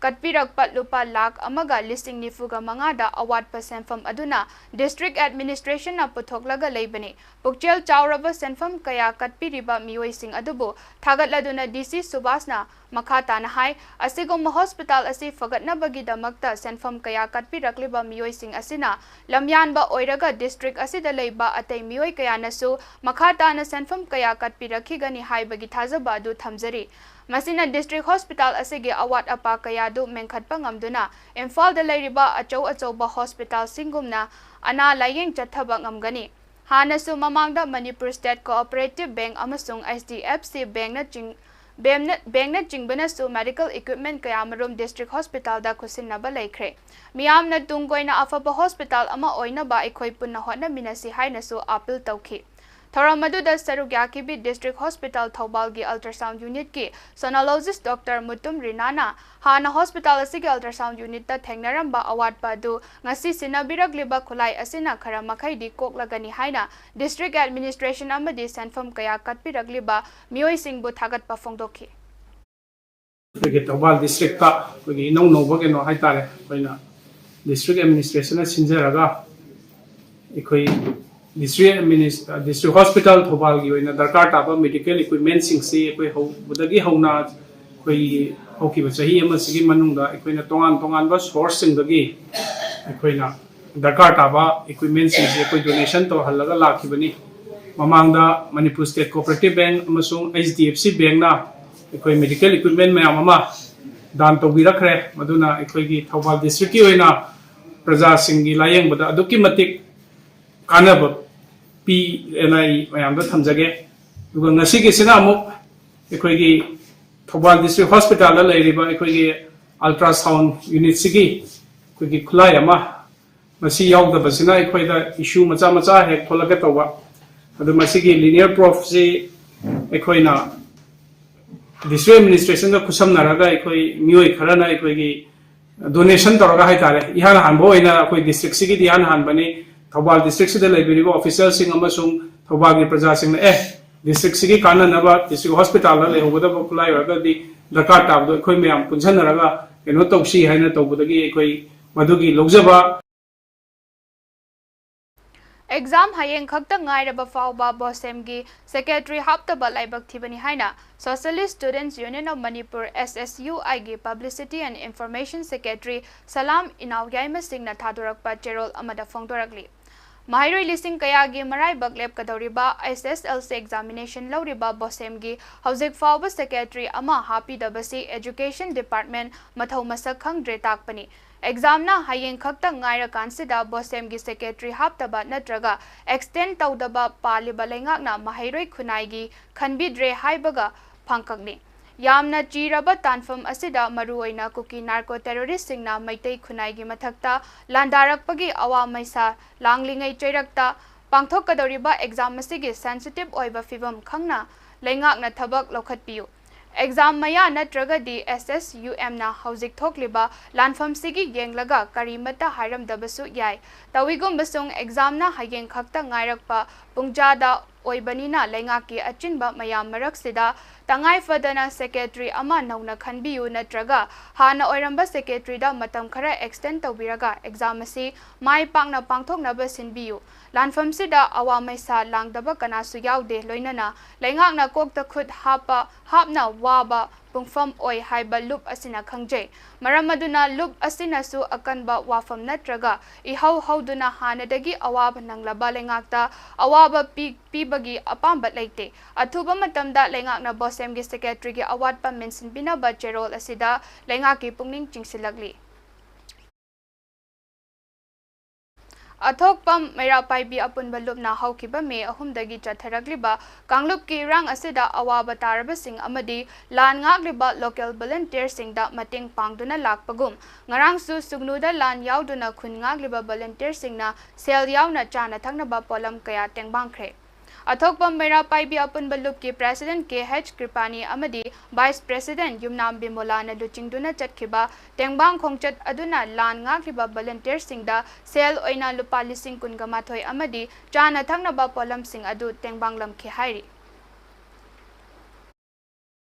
ꯀꯠꯄꯤꯔꯛꯄ ꯂꯨꯄꯥ ꯂꯥꯈ ꯑꯃꯒ ꯂꯤꯁꯤꯡ ꯅꯤꯐꯨꯒ ꯃꯉꯥꯗ ꯑꯋꯥꯠꯄ ꯁꯦꯟꯐꯝ ꯑꯗꯨꯅ district administrationꯅ ꯄꯨꯊꯣꯛꯂꯒ ꯂꯩꯕꯅꯤ꯫ ꯄꯨꯛꯆꯦꯜ ꯆꯥꯎꯔꯕ ꯁꯦꯟꯐꯝ ꯀꯌꯥ ꯀꯠꯄꯤꯔꯤꯕ ꯃꯤꯑꯣꯏꯁꯤꯡ ꯑꯗꯨꯕꯨ ꯊꯥꯒꯠꯂꯗꯨꯅ DC ꯁꯨꯕꯥꯁꯅ ꯃꯈꯥ ꯇꯥꯅ ꯍꯥꯏ, ꯑꯁꯤꯒꯨꯝꯕ hospital ꯑꯁꯤ ꯐꯒꯠꯅꯕꯒꯤꯗꯃꯛꯇ ꯁꯦꯟꯐꯝ ꯀꯌꯥ ꯀꯠꯄꯤꯔꯛꯂꯤꯕ ꯃꯤꯑꯣꯏꯁꯤꯡ ꯑꯁꯤꯅ ꯂꯝꯌꯥꯟꯕ ꯑꯣꯏꯔꯒ district ꯑꯁꯤꯗ ꯂꯩꯕ ꯑꯇꯩ ꯃꯤꯑꯣꯏ ꯀꯌꯥꯅꯁꯨ ꯃꯈꯥ ꯇꯥꯅ ꯁꯦꯟꯐꯝ ꯀꯌꯥ ꯀꯠꯄꯤꯔꯛꯈꯤꯒꯅꯤ ꯍꯥꯏꯕꯒꯤ ꯊꯥꯖꯕ ꯑꯗꯨ ꯊꯝꯖꯔꯤ꯫ ꯃꯁꯤꯅ district hospital ꯑꯁꯤꯒꯤ ꯑꯋꯥꯠ ꯑꯄꯥ ꯀꯌꯥꯗꯨ ꯃꯦꯟꯈꯠꯄ ꯉꯝꯗꯨꯅ ꯏꯝꯐꯥꯜꯗ ꯂꯩꯔꯤꯕ ꯑꯆꯧ ꯑꯆꯧꯕ hospitalꯁꯤꯡꯒꯨꯝꯅ ꯑꯅꯥ ꯂꯥꯌꯦꯡ ꯆꯠꯊꯕ ꯉꯝꯒꯅꯤ꯫ ꯍꯥꯟꯅꯁꯨ ꯃꯃꯥꯡꯗ ꯃꯅꯤꯄꯨꯔ ꯁ꯭ꯇꯦꯠ ꯀꯣꯑꯣꯄꯔꯦꯇꯤꯚ ꯕꯦꯡꯛ ꯑꯃꯁꯨꯡ ꯑꯩꯆ ꯗꯤ ꯑꯦꯐ ꯁꯤ ꯕꯦꯡꯛꯅ ꯆꯤꯡ-, ꯕꯦꯝꯅ-, ꯕꯦꯡꯛꯅꯆꯤꯡꯕꯅꯁꯨ ꯃꯦꯗꯤꯀꯦꯜ ꯏꯀ꯭ꯋꯤꯞꯃꯦꯟꯠ ꯀꯌꯥꯃꯔꯨꯝ ꯗꯤꯁꯇ꯭ꯔꯤꯛ ꯍꯣꯁꯄꯤꯇꯥꯜꯗ ꯈꯨꯠꯁꯤꯟꯅꯕ ꯂꯩꯈ꯭ꯔꯦ꯫ ꯃꯤꯌꯥꯝꯅ ꯇꯨꯡ ꯀꯣꯏꯅ ꯑꯐꯕ ꯍꯣꯁꯄꯤꯇꯥꯜ ꯑꯃ ꯑꯣꯏꯅꯕ ꯑꯩꯈꯣꯏ ꯄꯨꯟꯅ ꯍꯣꯠꯅꯃꯤꯟꯅꯁꯤ ꯍꯥꯏꯅꯁꯨ ꯑꯥꯄꯤꯜ ꯇꯧꯈꯤ꯫ ꯊꯧꯔꯝ ꯑꯗꯨꯗ ꯁꯔꯨꯛ ꯌꯥꯈꯤꯕꯤ district hospital ꯊꯧꯕꯥꯜꯒꯤ ultrasound ꯌꯨꯅꯤꯠꯀꯤ ꯁꯣꯅꯣꯂꯣꯖꯤꯁ doctor Mutum ꯔꯤꯅꯥꯅ ꯍꯥꯟꯅ ꯍꯣꯁꯄꯤꯇꯥꯜ ꯑꯁꯤꯒꯤ ꯑꯜꯇ꯭ꯔꯥꯁꯥꯎꯟ ꯌꯨꯅꯤꯠꯇ ꯊꯦꯡꯅꯔꯝꯕ ꯑꯋꯥꯠꯄ ꯑꯗꯨ ꯉꯁꯤ ꯁꯤꯟꯅꯕꯤꯔꯛꯂꯤꯕ ꯈꯨꯠꯂꯥꯏ ꯑꯁꯤꯅ ꯈꯔ ꯃꯈꯩꯗꯤ ꯀꯣꯛꯂꯒꯅꯤ ꯍꯥꯏꯅ ꯗꯤꯁꯇ꯭ꯔꯤꯛ ꯑꯦꯗꯃꯤꯅꯤꯁꯇ꯭ꯔꯦꯁꯟ ꯑꯃꯗꯤ ꯁꯦꯟꯐꯝ ꯀꯌꯥ ꯀꯠꯄꯤꯔꯛꯂꯤꯕ ꯃꯤꯑꯣꯏꯁꯤꯡꯕꯨ ꯊꯥꯒꯠꯄ ꯐꯣꯡꯗꯣꯛꯈꯤ꯫ ꯑꯩꯈꯣꯏꯒꯤ ꯊꯧꯕꯥꯜ ꯗꯤꯁꯇ꯭ꯔꯤꯛꯇ ꯑꯩꯈꯣꯏꯒꯤ ꯏꯅꯧ ꯅꯧꯕ ꯀꯩꯅꯣ ꯍꯥꯏꯇꯥꯔꯦ, ꯑꯩꯈꯣꯏꯅ ꯗꯤꯁꯇ꯭ꯔꯤꯛ ꯑꯦꯗꯃꯤꯅꯤꯁꯇ꯭ꯔꯦꯁꯟꯅ ꯁꯤꯟꯖꯔꯒ ꯑꯩꯈꯣꯏ ꯗꯤꯁꯇ꯭ꯔꯤꯛ ꯑꯦꯗꯃꯤꯅꯤꯁ-, ꯗꯤꯁꯇ꯭ꯔꯤꯛ ꯍꯣꯁꯄꯤꯇꯥꯜ ꯊꯧꯕꯥꯜꯒꯤ ꯑꯣꯏꯅ ꯗꯔꯀꯥꯔ ꯇꯥꯕ ꯃꯦꯗꯤꯀꯦꯜ ꯏꯀ꯭ꯋꯤꯞꯃꯦꯟꯁꯤꯡꯁꯤ ꯑꯩꯈꯣꯏ ꯍꯧꯕꯗꯒꯤ ꯍꯧꯅ ꯑꯩꯈꯣꯏꯒꯤ ꯍꯧꯈꯤꯕ ꯆꯍꯤ ꯑꯃꯁꯤꯒꯤ ꯃꯅꯨꯡꯗ ꯑꯩꯈꯣꯏꯅ ꯇꯣꯉꯥꯟ ꯇꯣꯉꯥꯟꯕ ꯁꯣꯔꯁꯁꯤꯡꯗꯒꯤ ꯑꯩꯈꯣꯏꯅ ꯗꯔꯀꯥꯔ ꯇꯥꯕ ꯏꯀ꯭ꯋꯤꯞꯃꯦꯟꯁꯤꯡꯁꯤ ꯑꯩꯈꯣꯏ ꯗꯣꯅꯦꯁꯟ ꯇꯧꯍꯜꯂꯒ ꯂꯥꯛꯈꯤꯕꯅꯤ꯫ ꯃꯃꯥꯡꯗ ꯃꯅꯤꯄꯨꯔ ꯁ꯭ꯇꯦꯠ ꯀꯣꯑꯣꯄꯔꯦꯇꯤꯚ ꯕꯦꯡꯛ ꯑꯃꯁꯨꯡ ꯑꯩꯆ ꯗꯤ ꯑꯦꯐ ꯁꯤ ꯕꯦꯡꯛꯅ ꯑꯩꯈꯣꯏ ꯃꯦꯗꯤꯀꯦꯜ ꯏꯀ꯭ꯋꯤꯞꯃꯦꯟ ꯃꯌꯥꯝ ꯑꯃ ꯗꯥꯟ ꯇꯧꯕꯤꯔꯛꯈ꯭ꯔꯦ꯫ ꯃꯗꯨꯅ ꯑꯩꯈꯣꯏꯒꯤ ꯊꯧꯕꯥꯜ ꯗꯤꯁꯇ꯭ꯔꯤꯛꯀꯤ ꯑꯣꯏꯅ ꯄ꯭ꯔꯖꯥꯁꯤꯡꯒꯤ ꯂꯥꯌꯦꯡꯕꯗ ꯑꯗꯨꯛꯀꯤ ꯃꯇꯤꯛ ꯀꯥꯟꯅꯕ ꯄꯤ ꯑꯅ ꯑꯩ ꯃꯌꯥꯝꯗ ꯊꯝꯖꯒꯦ꯫ ꯑꯗꯨꯒ ꯉꯁꯤꯒꯤꯁꯤꯅ ꯑꯃꯨꯛ ꯑꯩꯈꯣꯏꯒꯤ ꯊꯧꯕꯥꯜ ꯗꯤꯁꯇ꯭ꯔꯤꯛ ꯍꯣꯁꯄꯤꯇꯥꯜꯗ ꯂꯩꯔꯤꯕ ꯑꯩꯈꯣꯏꯒꯤ ꯑꯜꯇ꯭ꯔꯥꯁꯥꯎꯟ ꯌꯨꯅꯤꯠꯁꯤꯒꯤ ꯑꯩꯈꯣꯏꯒꯤ ꯈꯨꯠꯂꯥꯏ ꯑꯃ, ꯃꯁꯤ ꯌꯥꯎꯗꯕꯁꯤꯅ ꯑꯩꯈꯣꯏꯗ ꯏꯁꯨ ꯃꯆꯥ ꯃꯆꯥ ꯍꯦꯛ ꯊꯣꯛꯂꯛꯀꯦ ꯇꯧꯕ꯫ ꯑꯗꯨ ꯃꯁꯤꯒꯤ ꯂꯤꯅꯤꯌꯔ ꯄ꯭ꯔꯣꯞꯁꯤ ꯑꯩꯈꯣꯏꯅ ꯗꯤꯁꯇ꯭ꯔꯤꯛ ꯑꯦꯗꯃꯤꯅꯤꯁꯇ꯭ꯔꯦꯁꯟꯒ ꯈꯨꯠꯁꯝꯅꯔꯒ ꯑꯩꯈꯣꯏ ꯃꯤꯑꯣꯏ ꯈꯔꯅ ꯑꯩꯈꯣꯏꯒꯤ ꯗꯣꯅꯦꯁꯟ ꯇꯧꯔꯒ ꯍꯥꯏꯇꯥꯔꯦ, ꯏꯍꯥꯟ ꯍꯥꯟꯕ ꯑꯣꯏꯅ ꯑꯩꯈꯣꯏ ꯗꯤꯁꯇ꯭ꯔꯤꯛꯁꯤꯒꯤꯗꯤ ꯏꯍꯥꯟ ꯍꯥꯟꯕꯅꯤ꯫ ꯊꯧꯕꯥꯜ ꯗꯤꯁꯇ꯭ꯔꯤꯛꯁꯤꯗ ꯂꯩꯕꯤꯔꯤꯕ ꯑꯣꯐꯤꯁꯤꯌꯦꯜꯁꯤꯡ ꯑꯃꯁꯨꯡ ꯊꯧꯕꯥꯜꯒꯤ ꯄ꯭ꯔꯖꯥꯁꯤꯡꯅ ꯑꯦ ꯗꯤꯁꯇ꯭ꯔꯤꯛꯁꯤꯒꯤ ꯀꯥꯟꯅꯅꯕ ꯗꯤꯁꯇ꯭ꯔꯤꯛ ꯍꯣꯁꯄꯤꯇꯥꯜꯗ ꯂꯩꯍꯧꯒꯗꯕ ꯈꯨꯠꯂꯥꯏ ꯑꯣꯏꯔꯒꯗꯤ ꯗꯔꯀꯥꯔ ꯇꯥꯕꯗꯣ ꯑꯩꯈꯣꯏ ꯃꯌꯥꯝ ꯄꯨꯟꯁꯤꯟꯅꯔꯒ ꯀꯩꯅꯣ ꯇꯧꯁꯤ ꯍꯥꯏꯅ ꯇꯧꯕꯗꯒꯤ ꯑꯩꯈꯣꯏ ꯃꯗꯨꯒꯤ ꯂꯧꯖꯕ꯫ ꯑꯦꯛꯖꯥꯝ ꯍꯌꯦꯡ ꯈꯛꯇ ꯉꯥꯏꯔꯕ ꯐꯥꯎꯕ ꯕꯣꯁꯦꯝꯒꯤ ꯁꯦꯀ꯭ꯔꯦꯇꯔꯤ ꯍꯥꯞꯇꯕ ꯂꯥꯏꯕꯛ ꯊꯤꯕꯅꯤ ꯍꯥꯏꯅ Socialist Students Union of Manipur, S S U I ꯒꯤ Publicity and Information Secretary ꯁꯂꯥꯝ ꯏꯅꯥꯎꯌꯥꯏꯃ ꯁꯤꯡꯅ ꯊꯥꯗꯣꯔꯛꯄ ꯆꯦꯔꯣꯜ ꯑꯃꯗ ꯐꯣꯡꯗꯣꯔꯛꯂꯤ꯫ ꯃꯍꯩꯔꯣꯏ ꯂꯤꯁꯤꯡ ꯀꯌꯥꯒꯤ ꯃꯔꯥꯏꯕꯛ ꯂꯦꯞꯀꯗꯧꯔꯤꯕ S S L C examination ꯂꯧꯔꯤꯕ BOSEM ꯒꯤ ꯍꯧꯖꯤꯛ ꯐꯥꯎꯕ secretary ꯑꯃ ꯍꯥꯞꯄꯤꯗꯕꯁꯤ Education Department ꯃꯊꯧ ꯃꯁꯛ ꯈꯪꯗ꯭ꯔꯦ ꯇꯥꯛꯄꯅꯤ꯫ Exam ꯅ ꯍꯌꯦꯡ ꯈꯛꯇ ꯉꯥꯏꯔꯀꯥꯟꯁꯤꯗ BOSEM ꯒꯤ secretary ꯍꯥꯞꯇꯕ ꯅꯠꯇ꯭ꯔꯒ extend ꯇꯧꯗꯕ ꯄꯥꯜꯂꯤꯕ ꯂꯩꯉꯥꯛꯅ ꯃꯍꯩꯔꯣꯏ ꯈꯨꯟꯅꯥꯏꯒꯤ ꯈꯟꯕꯤꯗ꯭ꯔꯦ ꯍꯥꯏꯕꯒ ꯐꯥꯡꯀꯛꯅꯤ꯫ ꯌꯥꯝꯅ ꯆꯤꯔꯕ ꯇꯥꯟꯐꯝ ꯑꯁꯤꯗ ꯃꯔꯨꯑꯣꯏꯅ ꯀꯨꯀꯤ narco terrorist ꯁꯤꯡꯅ ꯃꯩꯇꯩ ꯈꯨꯟꯅꯥꯏꯒꯤ ꯃꯊꯛꯇ ꯂꯥꯟꯗꯥꯔꯛꯄꯒꯤ ꯑꯋꯥ ꯃꯩꯁꯥ ꯂꯥꯡꯂꯤꯉꯩ ꯆꯩꯔꯛꯇ ꯄꯥꯡꯊꯣꯛꯀꯗꯧꯔꯤꯕ exam ꯑꯁꯤꯒꯤ sensitive ꯑꯣꯏꯕ ꯐꯤꯚꯝ ꯈꯪꯅ ꯂꯩꯉꯥꯛꯅ ꯊꯕꯛ ꯂꯧꯈꯠꯄꯤꯌꯨ꯫ Exam ꯃꯌꯥ ꯅꯠꯇ꯭ꯔꯒꯗꯤ S S U M ꯅ ꯍꯧꯖꯤꯛ ꯊꯣꯛꯂꯤꯕ ꯂꯥꯟꯐꯝꯁꯤꯒꯤ ꯌꯦꯡꯂꯒ ꯀꯔꯤꯃꯠꯇ ꯍꯥꯏꯔꯝꯗꯕꯁꯨ ꯌꯥꯏ꯫ ꯇꯧꯏꯒꯨꯝꯕꯁꯨꯡ exam ꯅ ꯍꯌꯦꯡ ꯈꯛꯇ ꯉꯥꯏꯔꯛꯄ ꯄꯨꯡꯖꯥꯗ ꯑꯣꯏꯕꯅꯤꯅ ꯂꯩꯉꯥꯛꯀꯤ ꯑꯆꯤꯟꯕ ꯃꯌꯥꯝ ꯃꯔꯛꯁꯤꯗ ꯇꯉꯥꯏ ꯐꯗꯅ secretary ꯑꯃ ꯅꯧꯅ ꯈꯟꯕꯤꯌꯨ ꯅꯠꯇ꯭ꯔꯒ ꯍꯥꯟꯅ ꯑꯣꯏꯔꯝꯕ secretary ꯗ ꯃꯇꯝ ꯈꯔ extend ꯇꯧꯕꯤꯔꯒ exam ꯑꯁꯤ ꯃꯥꯏ ꯄꯥꯛꯅ ꯄꯥꯡꯊꯣꯛꯅꯕ ꯁꯤꯟꯕꯤꯌꯨ꯫ ꯂꯥꯟꯐꯝꯁꯤꯗ ꯑꯋꯥ ꯃꯩꯁꯥ ꯂꯥꯡꯗꯕ ꯀꯅꯥꯁꯨ ꯌꯥꯎꯗꯦ, ꯂꯣꯏꯅꯅ ꯂꯩꯉꯥꯛꯅ ꯀꯣꯛꯇ ꯈꯨꯠ ꯍꯥꯞꯄ, ꯍꯥꯞꯅ ꯋꯥꯕ ꯄꯨꯡꯐꯝ ꯑꯣꯏ ꯍꯥꯏꯕ ꯂꯨꯞ ꯑꯁꯤꯅ ꯈꯪꯖꯩ꯫ ꯃꯔꯝ ꯑꯗꯨꯅ ꯂꯨꯞ ꯑꯁꯤꯅꯁꯨ ꯑꯀꯟꯕ ꯋꯥꯐꯝ ꯅꯠꯇ꯭ꯔꯒ ꯏꯍꯧ ꯍꯧꯗꯨꯅ ꯍꯥꯟꯅꯗꯒꯤ ꯑꯋꯥꯕ ꯅꯪꯂꯕ ꯂꯩꯉꯥꯛꯇ ꯑꯋꯥꯕ ꯄꯤ-, ꯄꯤꯕꯒꯤ ꯑꯄꯥꯝꯕ ꯂꯩꯇꯦ꯫ ꯑꯊꯨꯕ ꯃꯇꯝꯗ ꯂꯩꯉꯥꯛꯅ BOSEM ꯒꯤ secretary ꯒꯤ ꯑꯋꯥꯠꯄ ꯃꯦꯟꯁꯤꯟꯕꯤꯅꯕ ꯆꯦꯔꯣꯜ ꯑꯁꯤꯗ ꯂꯩꯉꯥꯛꯀꯤ ꯄꯨꯛꯅꯤꯡ ꯆꯤꯡꯁꯤꯜꯂꯛꯂꯤ꯫ ꯑꯊꯣꯛꯄꯝ ꯃꯩꯔꯥ ꯄꯥꯏꯕꯤ ꯑꯄꯨꯟꯕ ꯂꯨꯞꯅ ꯍꯧꯈꯤꯕ ꯃꯦ ꯑꯍꯨꯝꯗꯒꯤ ꯆꯠꯊꯔꯛꯂꯤꯕ ꯀꯥꯡꯂꯨꯞꯀꯤ ꯏꯔꯥꯡ ꯑꯁꯤꯗ ꯑꯋꯥꯕ ꯇꯥꯔꯕꯁꯤꯡ ꯑꯃꯗꯤ ꯂꯥꯟ ꯉꯥꯛꯂꯤꯕ local volunteer ꯁꯤꯡꯗ ꯃꯇꯦꯡ ꯄꯥꯡꯗꯨꯅ ꯂꯥꯛꯄꯒꯨꯝ, ꯉꯔꯥꯡꯁꯨ ꯁꯨꯒꯅꯨꯗ ꯂꯥꯟ ꯌꯥꯎꯗꯨꯅ ꯈꯨꯟ ꯉꯥꯛꯂꯤꯕ volunteer ꯁꯤꯡꯅ ꯁꯦꯜ ꯌꯥꯎꯅ ꯆꯥꯅ ꯊꯛꯅꯕ ꯄꯣꯠꯂꯝ ꯀꯌꯥ ꯇꯦꯡꯕꯥꯡꯈ꯭ꯔꯦ꯫ ꯑꯊꯣꯛꯄꯝ ꯃꯩꯔꯥ ꯄꯥꯏꯕꯤ ꯑꯄꯨꯟꯕ ꯂꯨꯞꯀꯤ president ꯀꯦ ꯑꯩꯆ ꯀ꯭ꯔꯤꯄꯥꯅꯤ ꯑꯃꯗꯤ vice president ꯌꯨꯝꯅꯥꯝ ꯕꯤꯃꯣꯂꯥꯅ ꯂꯨꯆꯤꯡꯗꯨꯅ ꯆꯠꯈꯤꯕ ꯇꯦꯡꯕꯥꯡ ꯈꯣꯡꯆꯠ ꯑꯗꯨꯅ ꯂꯥꯟ ꯉꯥꯛꯂꯤꯕ volunteer ꯁꯤꯡꯗ ꯁꯦꯜ ꯑꯣꯏꯅ ꯂꯨꯄꯥ ꯂꯤꯁꯤꯡ ꯀꯨꯟꯒ ꯃꯥꯊꯣꯏ ꯑꯃꯗꯤ ꯆꯥꯅ ꯊꯛꯅꯕ ꯄꯣꯠꯂꯝꯁꯤꯡ ꯑꯗꯨ ꯇꯦꯡꯕꯥꯡꯂꯝꯈꯤ ꯍꯥꯏꯔꯤ꯫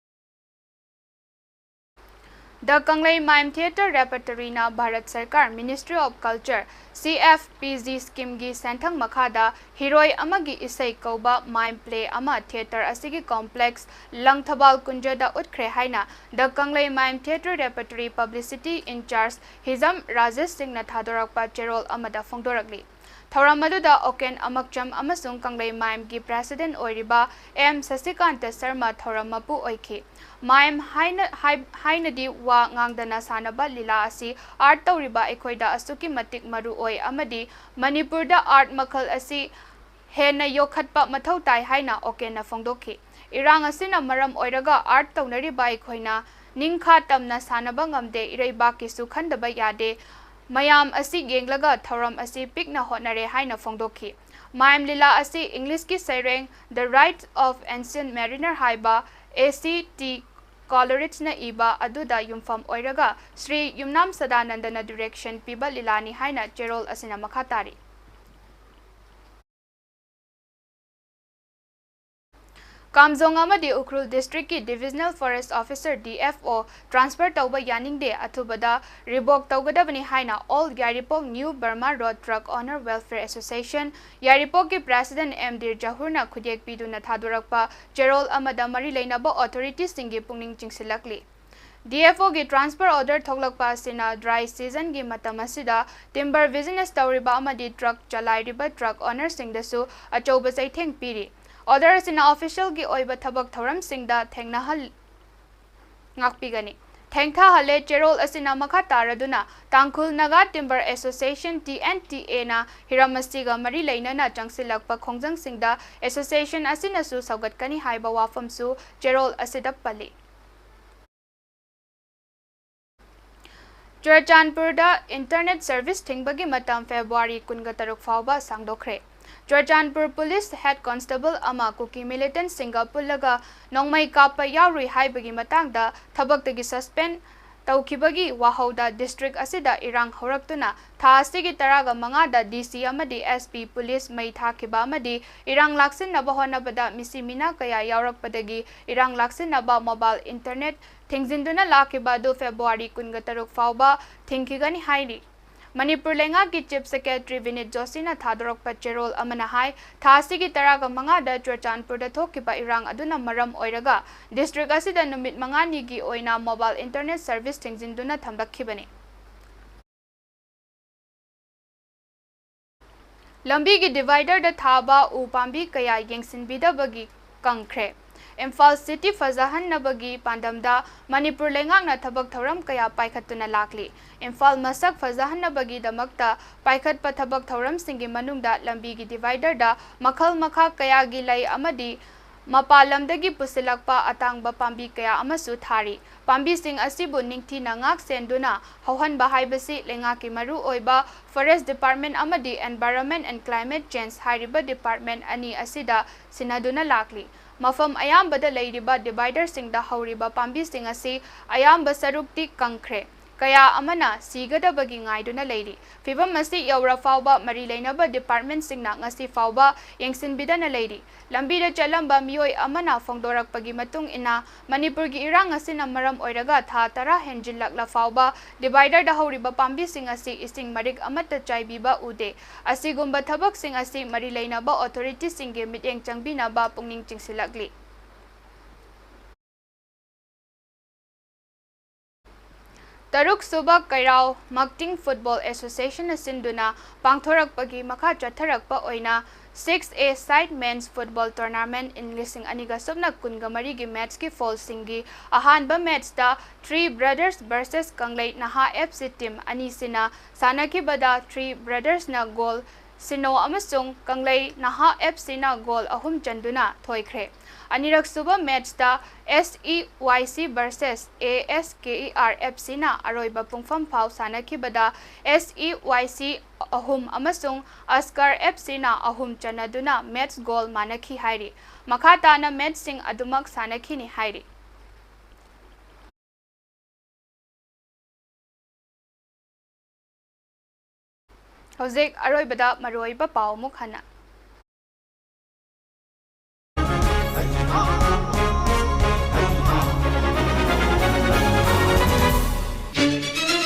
The Kanglei Mime Theatre Repertory ꯅ ꯚꯥꯔꯠ ꯁꯔꯀꯥꯔ Ministry of Culture, C F P G scheme ꯒꯤ ꯁꯦꯟꯊꯪ ꯃꯈꯥꯗ ꯍꯤꯔꯣꯏ ꯑꯃꯒꯤ ꯏꯁꯩ ꯀꯧꯕ mime play ꯑꯃ theatre ꯑꯁꯤꯒꯤ complex ꯂꯪꯊꯕꯥꯜ ꯀꯨꯟꯖꯗ ꯎꯠꯈ꯭ꯔꯦ ꯍꯥꯏꯅ The Kanglei Mime Theatre Repertory publicity in charge ꯍꯤꯖꯝ ꯔꯥꯖꯦꯁ ꯁꯤꯡꯅ ꯊꯥꯗꯣꯔꯛꯄ ꯆꯦꯔꯣꯜ ꯑꯃꯗ ꯐꯣꯡꯗꯣꯔꯛꯂꯤ꯫ ꯊꯧꯔꯝ ꯑꯗꯨꯗ ꯑꯣꯀꯦꯟ ꯑꯃꯛꯆꯝ ꯑꯃꯁꯨꯡ ꯀꯪꯂꯩ ꯃꯥꯏꯝꯒꯤ president ꯑꯣꯏꯔꯤꯕ ꯑꯦꯝ ꯁꯁꯤꯀꯥꯟꯇ ꯁꯔꯃ ꯊꯧꯔꯝ ꯃꯄꯨ ꯑꯣꯏꯈꯤ꯫ ꯃꯥꯏꯝ ꯍꯥꯏꯅ, ꯍꯥꯏ-, ꯍꯥꯏꯅꯗꯤ ꯋꯥ ꯉꯥꯡꯗꯅ ꯁꯥꯟꯅꯕ ꯂꯤꯂꯥ ꯑꯁꯤ art ꯇꯧꯔꯤꯕ ꯑꯩꯈꯣꯏꯗ ꯑꯁꯨꯛꯀꯤ ꯃꯇꯤꯛ ꯃꯔꯨ ꯑꯣꯏ ꯑꯃꯗꯤ ꯃꯅꯤꯄꯨꯔꯗ art ꯃꯈꯜ ꯑꯁꯤ ꯍꯦꯟꯅ ꯌꯣꯛꯈꯠꯄ ꯃꯊꯧ ꯇꯥꯏ ꯍꯥꯏꯅ ꯑꯣꯀꯦꯟꯅ ꯐꯣꯡꯗꯣꯛꯈꯤ꯫ ꯏꯔꯥꯡ ꯑꯁꯤꯅ ꯃꯔꯝ ꯑꯣꯏꯔꯒ art ꯇꯧꯅꯔꯤꯕ ꯑꯩꯈꯣꯏꯅ ꯅꯤꯡꯈꯥ ꯇꯝꯅ ꯁꯥꯟꯅꯕ ꯉꯝꯗꯦ, ꯏꯔꯩꯕꯥꯛꯀꯤꯁꯨ ꯈꯟꯗꯕ ꯌꯥꯗꯦ꯫ ꯃꯌꯥꯝ ꯑꯁꯤ ꯌꯦꯡꯂꯒ ꯊꯧꯔꯝ ꯑꯁꯤ ꯄꯤꯛꯅ ꯍꯣꯠꯅꯔꯦ ꯍꯥꯏꯅ ꯐꯣꯡꯗꯣꯛꯈꯤ꯫ ꯃꯥꯏꯝ ꯂꯤꯂꯥ ꯑꯁꯤ English ꯀꯤ ꯁꯩꯔꯦꯡ The Rite of Ancient Mariner ꯍꯥꯏꯕ ꯑꯦ ꯁꯤ ꯇꯤ ꯀꯣꯂꯔꯤꯖꯅ ꯏꯕ ꯑꯗꯨꯗ ꯌꯨꯝꯐꯝ ꯑꯣꯏꯔꯒ ꯁ꯭ꯔꯤ ꯌꯨꯝꯅꯥꯝ ꯁꯗꯥꯅꯟꯗꯅ direction ꯄꯤꯕ ꯂꯤꯂꯥꯅꯤ ꯍꯥꯏꯅ ꯆꯦꯔꯣꯜ ꯑꯁꯤꯅ ꯃꯈꯥ ꯇꯥꯔꯤ꯫ ꯀꯥꯝꯖꯣꯡ ꯑꯃꯗꯤ ꯎꯈ꯭ꯔꯨꯜ district ꯀꯤ divisional forest officer, D F O, transfer ꯇꯧꯕ ꯌꯥꯅꯤꯡꯗꯦ, ꯑꯊꯨꯕꯗ revoke ꯇꯧꯒꯗꯕꯅꯤ ꯍꯥꯏꯅ All Yairipok New Burma Road Truck Owner Welfare Association, ꯌꯥꯏꯔꯤꯄꯣꯛꯀꯤ president ꯑꯦꯝ ꯗꯤꯔ ꯖꯍꯨꯔꯅ ꯈꯨꯠꯌꯦꯛ ꯄꯤꯗꯨꯅ ꯊꯥꯗꯣꯔꯛꯄ ꯆꯦꯔꯣꯜ ꯑꯃꯗ ꯃꯔꯤ ꯂꯩꯅꯕ authority ꯁꯤꯡꯒꯤ ꯄꯨꯛꯅꯤꯡ ꯆꯤꯡꯁꯤꯜꯂꯛꯂꯤ꯫ D F O ꯒꯤ transfer order ꯊꯣꯛꯂꯛꯄ ꯑꯁꯤꯅ dry season ꯒꯤ ꯃꯇꯝ ꯑꯁꯤꯗ timber business ꯇꯧꯔꯤꯕ ꯑꯃꯗꯤ truck ꯆꯂꯥꯏꯔꯤꯕ truck owner ꯁꯤꯡꯗꯁꯨ ꯑꯆꯧꯕ ꯆꯩꯊꯦꯡ ꯄꯤꯔꯤ꯫ Order ꯑꯁꯤꯅ official ꯒꯤ ꯑꯣꯏꯕ ꯊꯕꯛ ꯊꯧꯔꯝꯁꯤꯡꯗ ꯊꯦꯡꯅꯍꯜ-, ꯉꯥꯛꯄꯤꯒꯅꯤ꯫ ꯊꯦꯡꯊꯍꯜꯂꯦ꯫ ꯆꯦꯔꯣꯜ ꯑꯁꯤꯅ ꯃꯈꯥ ꯇꯥꯔꯗꯨꯅ ꯇꯥꯡꯈꯨꯜ Naga Timber Association, T N T A ꯅ ꯍꯤꯔꯝ ꯑꯁꯤꯒ ꯃꯔꯤ ꯂꯩꯅꯅ ꯆꯪꯁꯤꯜꯂꯛꯄ ꯈꯣꯡꯖꯪꯁꯤꯡꯗ association ꯑꯁꯤꯅꯁꯨ ꯁꯧꯒꯠꯀꯅꯤ ꯍꯥꯏꯕ ꯋꯥꯐꯝꯁꯨ ꯆꯦꯔꯣꯜ ꯑꯁꯤꯗ ꯄꯜꯂꯤ꯫ ꯆꯨꯔꯆꯥꯟꯄꯨꯔꯗ internet service ꯊꯤꯡꯕꯒꯤ ꯃꯇꯝ February ꯀꯨꯟꯒ ꯇꯔꯨꯛ ꯐꯥꯎꯕ ꯁꯥꯡꯗꯣꯛꯈ꯭ꯔꯦ꯫ ꯆꯨꯔꯆꯥꯟꯄꯨꯔ police head constable ꯑꯃ ꯀꯨꯀꯤ militant ꯁꯤꯡꯒ ꯄꯨꯜꯂꯒ ꯅꯣꯡꯃꯩ ꯀꯥꯞꯄ ꯌꯥꯎꯔꯨꯏ ꯍꯥꯏꯕꯒꯤ ꯃꯇꯥꯡꯗ ꯊꯕꯛꯇꯒꯤ suspend ꯇꯧꯈꯤꯕꯒꯤ ꯋꯥꯍꯧꯗ district ꯑꯁꯤꯗ ꯏꯔꯥꯡ ꯍꯧꯔꯛꯇꯨꯅ ꯊꯥ ꯑꯁꯤꯒꯤ ꯇꯔꯥꯒ ꯃꯉꯥꯗ D C ꯑꯃꯗꯤ S P police ꯃꯩ ꯊꯥꯈꯤꯕ ꯑꯃꯗꯤ ꯏꯔꯥꯡ ꯂꯥꯛꯁꯤꯟꯅꯕ ꯍꯣꯠꯅꯕꯗ ꯃꯤꯁꯤ ꯃꯤꯅꯥ ꯀꯌꯥ ꯌꯥꯎꯔꯛꯄꯗꯒꯤ ꯏꯔꯥꯡ ꯂꯥꯛꯁꯤꯟꯅꯕ mobile internet ꯊꯤꯡꯖꯤꯟꯗꯨꯅ ꯂꯥꯛꯈꯤꯕ ꯑꯗꯨ February ꯀꯨꯟꯒ ꯇꯔꯨꯛ ꯐꯥꯎꯕ ꯊꯤꯡꯈꯤꯒꯅꯤ ꯍꯥꯏꯔꯤ꯫ ꯃꯅꯤꯄꯨꯔ ꯂꯩꯉꯥꯛꯀꯤ Chief Secretary ꯕꯤꯅꯤꯠ ꯖꯣꯁꯤꯅ ꯊꯥꯗꯣꯔꯛꯄ ꯆꯦꯔꯣꯜ ꯑꯃꯅ ꯍꯥꯏ, ꯊꯥ ꯑꯁꯤꯒꯤ ꯇꯔꯥꯒ ꯃꯉꯥꯗ ꯆꯨꯔꯆꯥꯟꯄꯨꯔꯗ ꯊꯣꯛꯈꯤꯕ ꯏꯔꯥꯡ ꯑꯗꯨꯅ ꯃꯔꯝ ꯑꯣꯏꯔꯒ district ꯑꯁꯤꯗ ꯅꯨꯃꯤꯠ ꯃꯉꯥꯅꯤꯒꯤ ꯑꯣꯏꯅ mobile internet service ꯊꯤꯡꯖꯤꯟꯗꯨꯅ ꯊꯝꯂꯛꯈꯤꯕꯅꯤ꯫ ꯂꯝꯕꯤꯒꯤ dividerꯗ ꯊꯥꯕ ꯎ ꯄꯥꯝꯕꯤ ꯀꯌꯥ ꯌꯦꯡꯁꯤꯟꯕꯤꯗꯕꯒꯤ ꯀꯪꯈ꯭ꯔꯦ꯫ ꯏꯝꯐꯥꯜ city ꯐꯖꯍꯟꯅꯕꯒꯤ ꯄꯥꯟꯗꯝꯗ ꯃꯅꯤꯄꯨꯔ ꯂꯩꯉꯥꯛꯅ ꯊꯕꯛ ꯊꯧꯔꯝ ꯀꯌꯥ ꯄꯥꯏꯈꯠꯇꯨꯅ ꯂꯥꯛꯂꯤ꯫ ꯏꯝꯐꯥꯜ ꯃꯁꯛ ꯐꯖꯍꯟꯅꯕꯒꯤꯗꯃꯛꯇ ꯄꯥꯏꯈꯠꯄ ꯊꯕꯛ ꯊꯧꯔꯝꯁꯤꯡꯒꯤ ꯃꯅꯨꯡꯗ ꯂꯝꯕꯤꯒꯤ dividerꯗ ꯃꯈꯜ ꯃꯈꯥ ꯀꯌꯥꯒꯤ ꯂꯩ ꯑꯃꯗꯤ ꯃꯄꯥꯟ ꯂꯝꯗꯒꯤ ꯄꯨꯁꯤꯜꯂꯛꯄ ꯑꯇꯥꯡꯕ ꯄꯥꯝꯕꯤ ꯀꯌꯥ ꯑꯃꯁꯨ ꯊꯥꯔꯤ꯫ ꯄꯥꯝꯕꯤꯁꯤꯡ ꯑꯁꯤꯕꯨ ꯅꯤꯡꯊꯤꯅ ꯉꯥꯛ ꯁꯦꯟꯗꯨꯅ ꯍꯧꯍꯟꯕ ꯍꯥꯏꯕꯁꯤ ꯂꯩꯉꯥꯛꯀꯤ ꯃꯔꯨ ꯑꯣꯏꯕ Forest Department ꯑꯃꯗꯤ Environment and Climate Change ꯍꯥꯏꯔꯤꯕ department ꯑꯅꯤ ꯑꯁꯤꯗ ꯁꯤꯟꯅꯗꯨꯅ ꯂꯥꯛꯂꯤ꯫ ꯃꯐꯝ ꯑꯌꯥꯝꯕꯗ ꯂꯩꯔꯤꯕ dividerꯁꯤꯡꯗ ꯍꯧꯔꯤꯕ ꯄꯥꯝꯕꯤꯁꯤꯡ ꯑꯁꯤ ꯑꯌꯥꯝꯕ ꯁꯔꯨꯛꯇꯤ ꯀꯪꯈ꯭ꯔꯦ꯫ ꯀꯌꯥ ꯑꯃꯅ ꯁꯤꯒꯗꯕꯒꯤ ꯉꯥꯏꯗꯨꯅ ꯂꯩꯔꯤ꯫ ꯐꯤꯚꯝ ꯑꯁꯤ ꯌꯧꯔ ꯐꯥꯎꯕ ꯃꯔꯤ ꯂꯩꯅꯕ departmentꯁꯤꯡꯅ ꯉꯁꯤ ꯐꯥꯎꯕ ꯌꯦꯡꯁꯤꯟꯕꯤꯗꯅ ꯂꯩꯔꯤ꯫ ꯂꯝꯕꯤꯗ ꯆꯠꯂꯝꯕ ꯃꯤꯑꯣꯏ ꯑꯃꯅ ꯐꯣꯡꯗꯣꯔꯛꯄꯒꯤ ꯃꯇꯨꯡ ꯏꯟꯅ, ꯃꯅꯤꯄꯨꯔꯒꯤ ꯏꯔꯥꯡ ꯑꯁꯤꯅ ꯃꯔꯝ ꯑꯣꯏꯔꯒ ꯊꯥ ꯇꯔꯥ ꯍꯦꯟꯖꯤꯜꯂꯛꯂ ꯐꯥꯎꯕ dividerꯗ ꯍꯧꯔꯤꯕ ꯄꯥꯝꯕꯤꯁꯤꯡ ꯑꯁꯤ ꯏꯁꯤꯡ ꯃꯔꯤꯛ ꯑꯃꯠꯇ ꯆꯥꯏꯕꯤꯕ ꯎꯗꯦ꯫ ꯑꯁꯤꯒꯨꯝꯕ ꯊꯕꯛꯁꯤꯡ ꯑꯁꯤ ꯃꯔꯤ ꯂꯩꯅꯕ authorityꯁꯤꯡꯒꯤ ꯃꯤꯠꯌꯦꯡ ꯆꯪꯕꯤꯅꯕ ꯄꯨꯛꯅꯤꯡ ꯆꯤꯡꯁꯤꯜꯂꯛꯂꯤ꯫ ꯇꯔꯨꯛ ꯁꯨꯕ ꯀꯩꯔꯥꯎ ꯃꯛꯇꯤꯡ Football Associationꯅ ꯁꯤꯟꯗꯨꯅ ꯄꯥꯡꯊꯣꯔꯛꯄꯒꯤ ꯃꯈꯥ ꯆꯠꯊꯔꯛꯄ ꯑꯣꯏꯅ six A side men's football tournament in ꯂꯤꯁꯤꯡ ꯑꯅꯤꯒ ꯁꯨꯞꯅ ꯀꯨꯟꯒ ꯃꯔꯤꯒꯤ matchꯀꯤ fallꯁꯤꯡꯒꯤ ꯑꯍꯥꯟꯕ matchꯇ Three Brothers versus ꯀꯪꯂꯩ ꯅꯍꯥ FC team ꯑꯅꯤꯁꯤꯅ ꯁꯥꯟꯅꯈꯤꯕꯗ Three Brothersꯅ goal ꯁꯤꯅꯣ ꯑꯃꯁꯨꯡ ꯀꯪꯂꯩ ꯅꯍꯥ FCꯅ goal ꯑꯍꯨꯝ ꯆꯟꯗꯨꯅ ꯊꯣꯏꯈ꯭ꯔꯦ꯫ ꯑꯅꯤꯔꯛꯁꯨꯕ matchꯇ SEYC versus ASKER FCꯅ ꯑꯔꯣꯏꯕ ꯄꯨꯡꯐꯝ ꯐꯥꯎ ꯁꯥꯟꯅꯈꯤꯕꯗ SEYC ꯑꯍꯨꯝ ꯑꯃꯁꯨꯡ ꯑꯁꯀꯔ FCꯅ ꯑꯍꯨꯝ ꯆꯟꯅꯗꯨꯅ match goal ꯃꯥꯟꯅꯈꯤ ꯍꯥꯏꯔꯤ꯫ ꯃꯈꯥ ꯇꯥꯅ matchꯁꯤꯡ ꯑꯗꯨꯃꯛ ꯁꯥꯟꯅꯈꯤꯅꯤ ꯍꯥꯏꯔꯤ꯫ ꯍꯧꯖꯤꯛ ꯑꯔꯣꯏꯕꯗ ꯃꯔꯨꯑꯣꯏꯕ ꯄꯥꯎ ꯑꯃꯨꯛ ꯍꯟꯅ꯫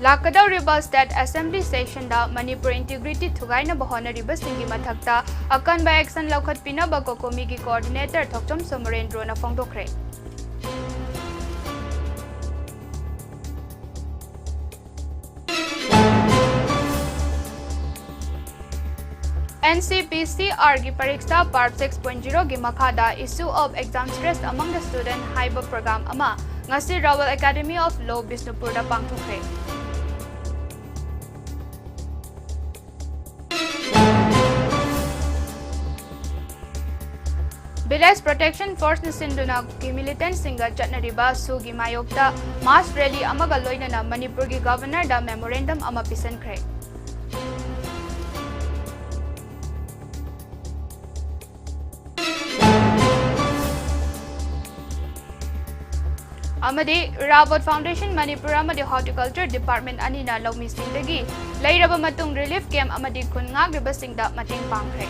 ꯂꯥꯛꯀꯗꯧꯔꯤꯕ State Assembly sessionꯗ ꯃꯅꯤꯄꯨꯔ integrity ꯊꯨꯒꯥꯏꯅꯕ ꯍꯣꯠꯅꯔꯤꯕꯁꯤꯡꯒꯤ ꯃꯊꯛꯇ ꯑꯀꯟꯕ action ꯂꯧꯈꯠꯄꯤꯅꯕ COCOMIꯒꯤ coordinator ꯊꯣꯛꯆꯣꯝ ꯁꯣꯃꯣꯔꯦꯟꯗ꯭ꯔꯣꯅ ꯐꯣꯡꯗꯣꯛꯈ꯭ꯔꯦ꯫ NCPCR ꯒꯤ ꯄꯔꯤꯈꯥ PARP six point zero ꯒꯤ ꯃꯈꯥꯗ Issue of Exam Stress Among the Student ꯍꯥꯏꯕ program ꯑꯃ ꯉꯁꯤ Raoul Academy of Law ꯕꯤꯁꯅꯨꯄꯨꯔꯗ ꯄꯥꯡꯊꯣꯛꯈ꯭ꯔꯦ꯫ Village Protection Force ꯅ ꯁꯤꯟꯗꯨꯅ ꯀꯨꯀꯤ militant ꯁꯤꯡꯒ ꯆꯠꯅꯔꯤꯕ ꯁꯨꯒꯤ ꯃꯥꯌꯣꯛꯇ mass rally ꯑꯃꯒ ꯂꯣꯏꯅꯅ ꯃꯅꯤꯄꯨꯔꯒꯤ Governor ꯗ memorandum ꯑꯃ ꯄꯤꯁꯤꯟꯈ꯭ꯔꯦ꯫ ꯑꯃꯗꯤ Ravot Foundation ꯃꯅꯤꯄꯨꯔ ꯑꯃꯗꯤ Horticulture Department ꯑꯅꯤꯅ ꯂꯧꯃꯤꯁꯤꯡꯗꯒꯤ ꯂꯩꯔꯕ ꯃꯇꯨꯡ relief camp ꯑꯃꯗꯤ ꯈꯨꯟ ꯉꯥꯛꯂꯤꯕꯁꯤꯡꯗ ꯃꯇꯦꯡ ꯄꯥꯡꯈ꯭ꯔꯦ꯫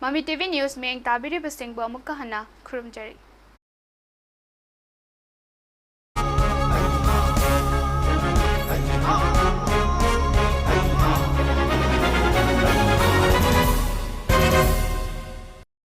ꯃꯃꯤ TV News ꯃꯤꯠꯌꯦꯡ ꯇꯥꯕꯤꯔꯤꯕꯁꯤꯡꯕꯨ ꯑꯃꯨꯛꯀ ꯍꯟꯅ ꯈꯨꯔꯨꯝꯖꯔꯤ꯫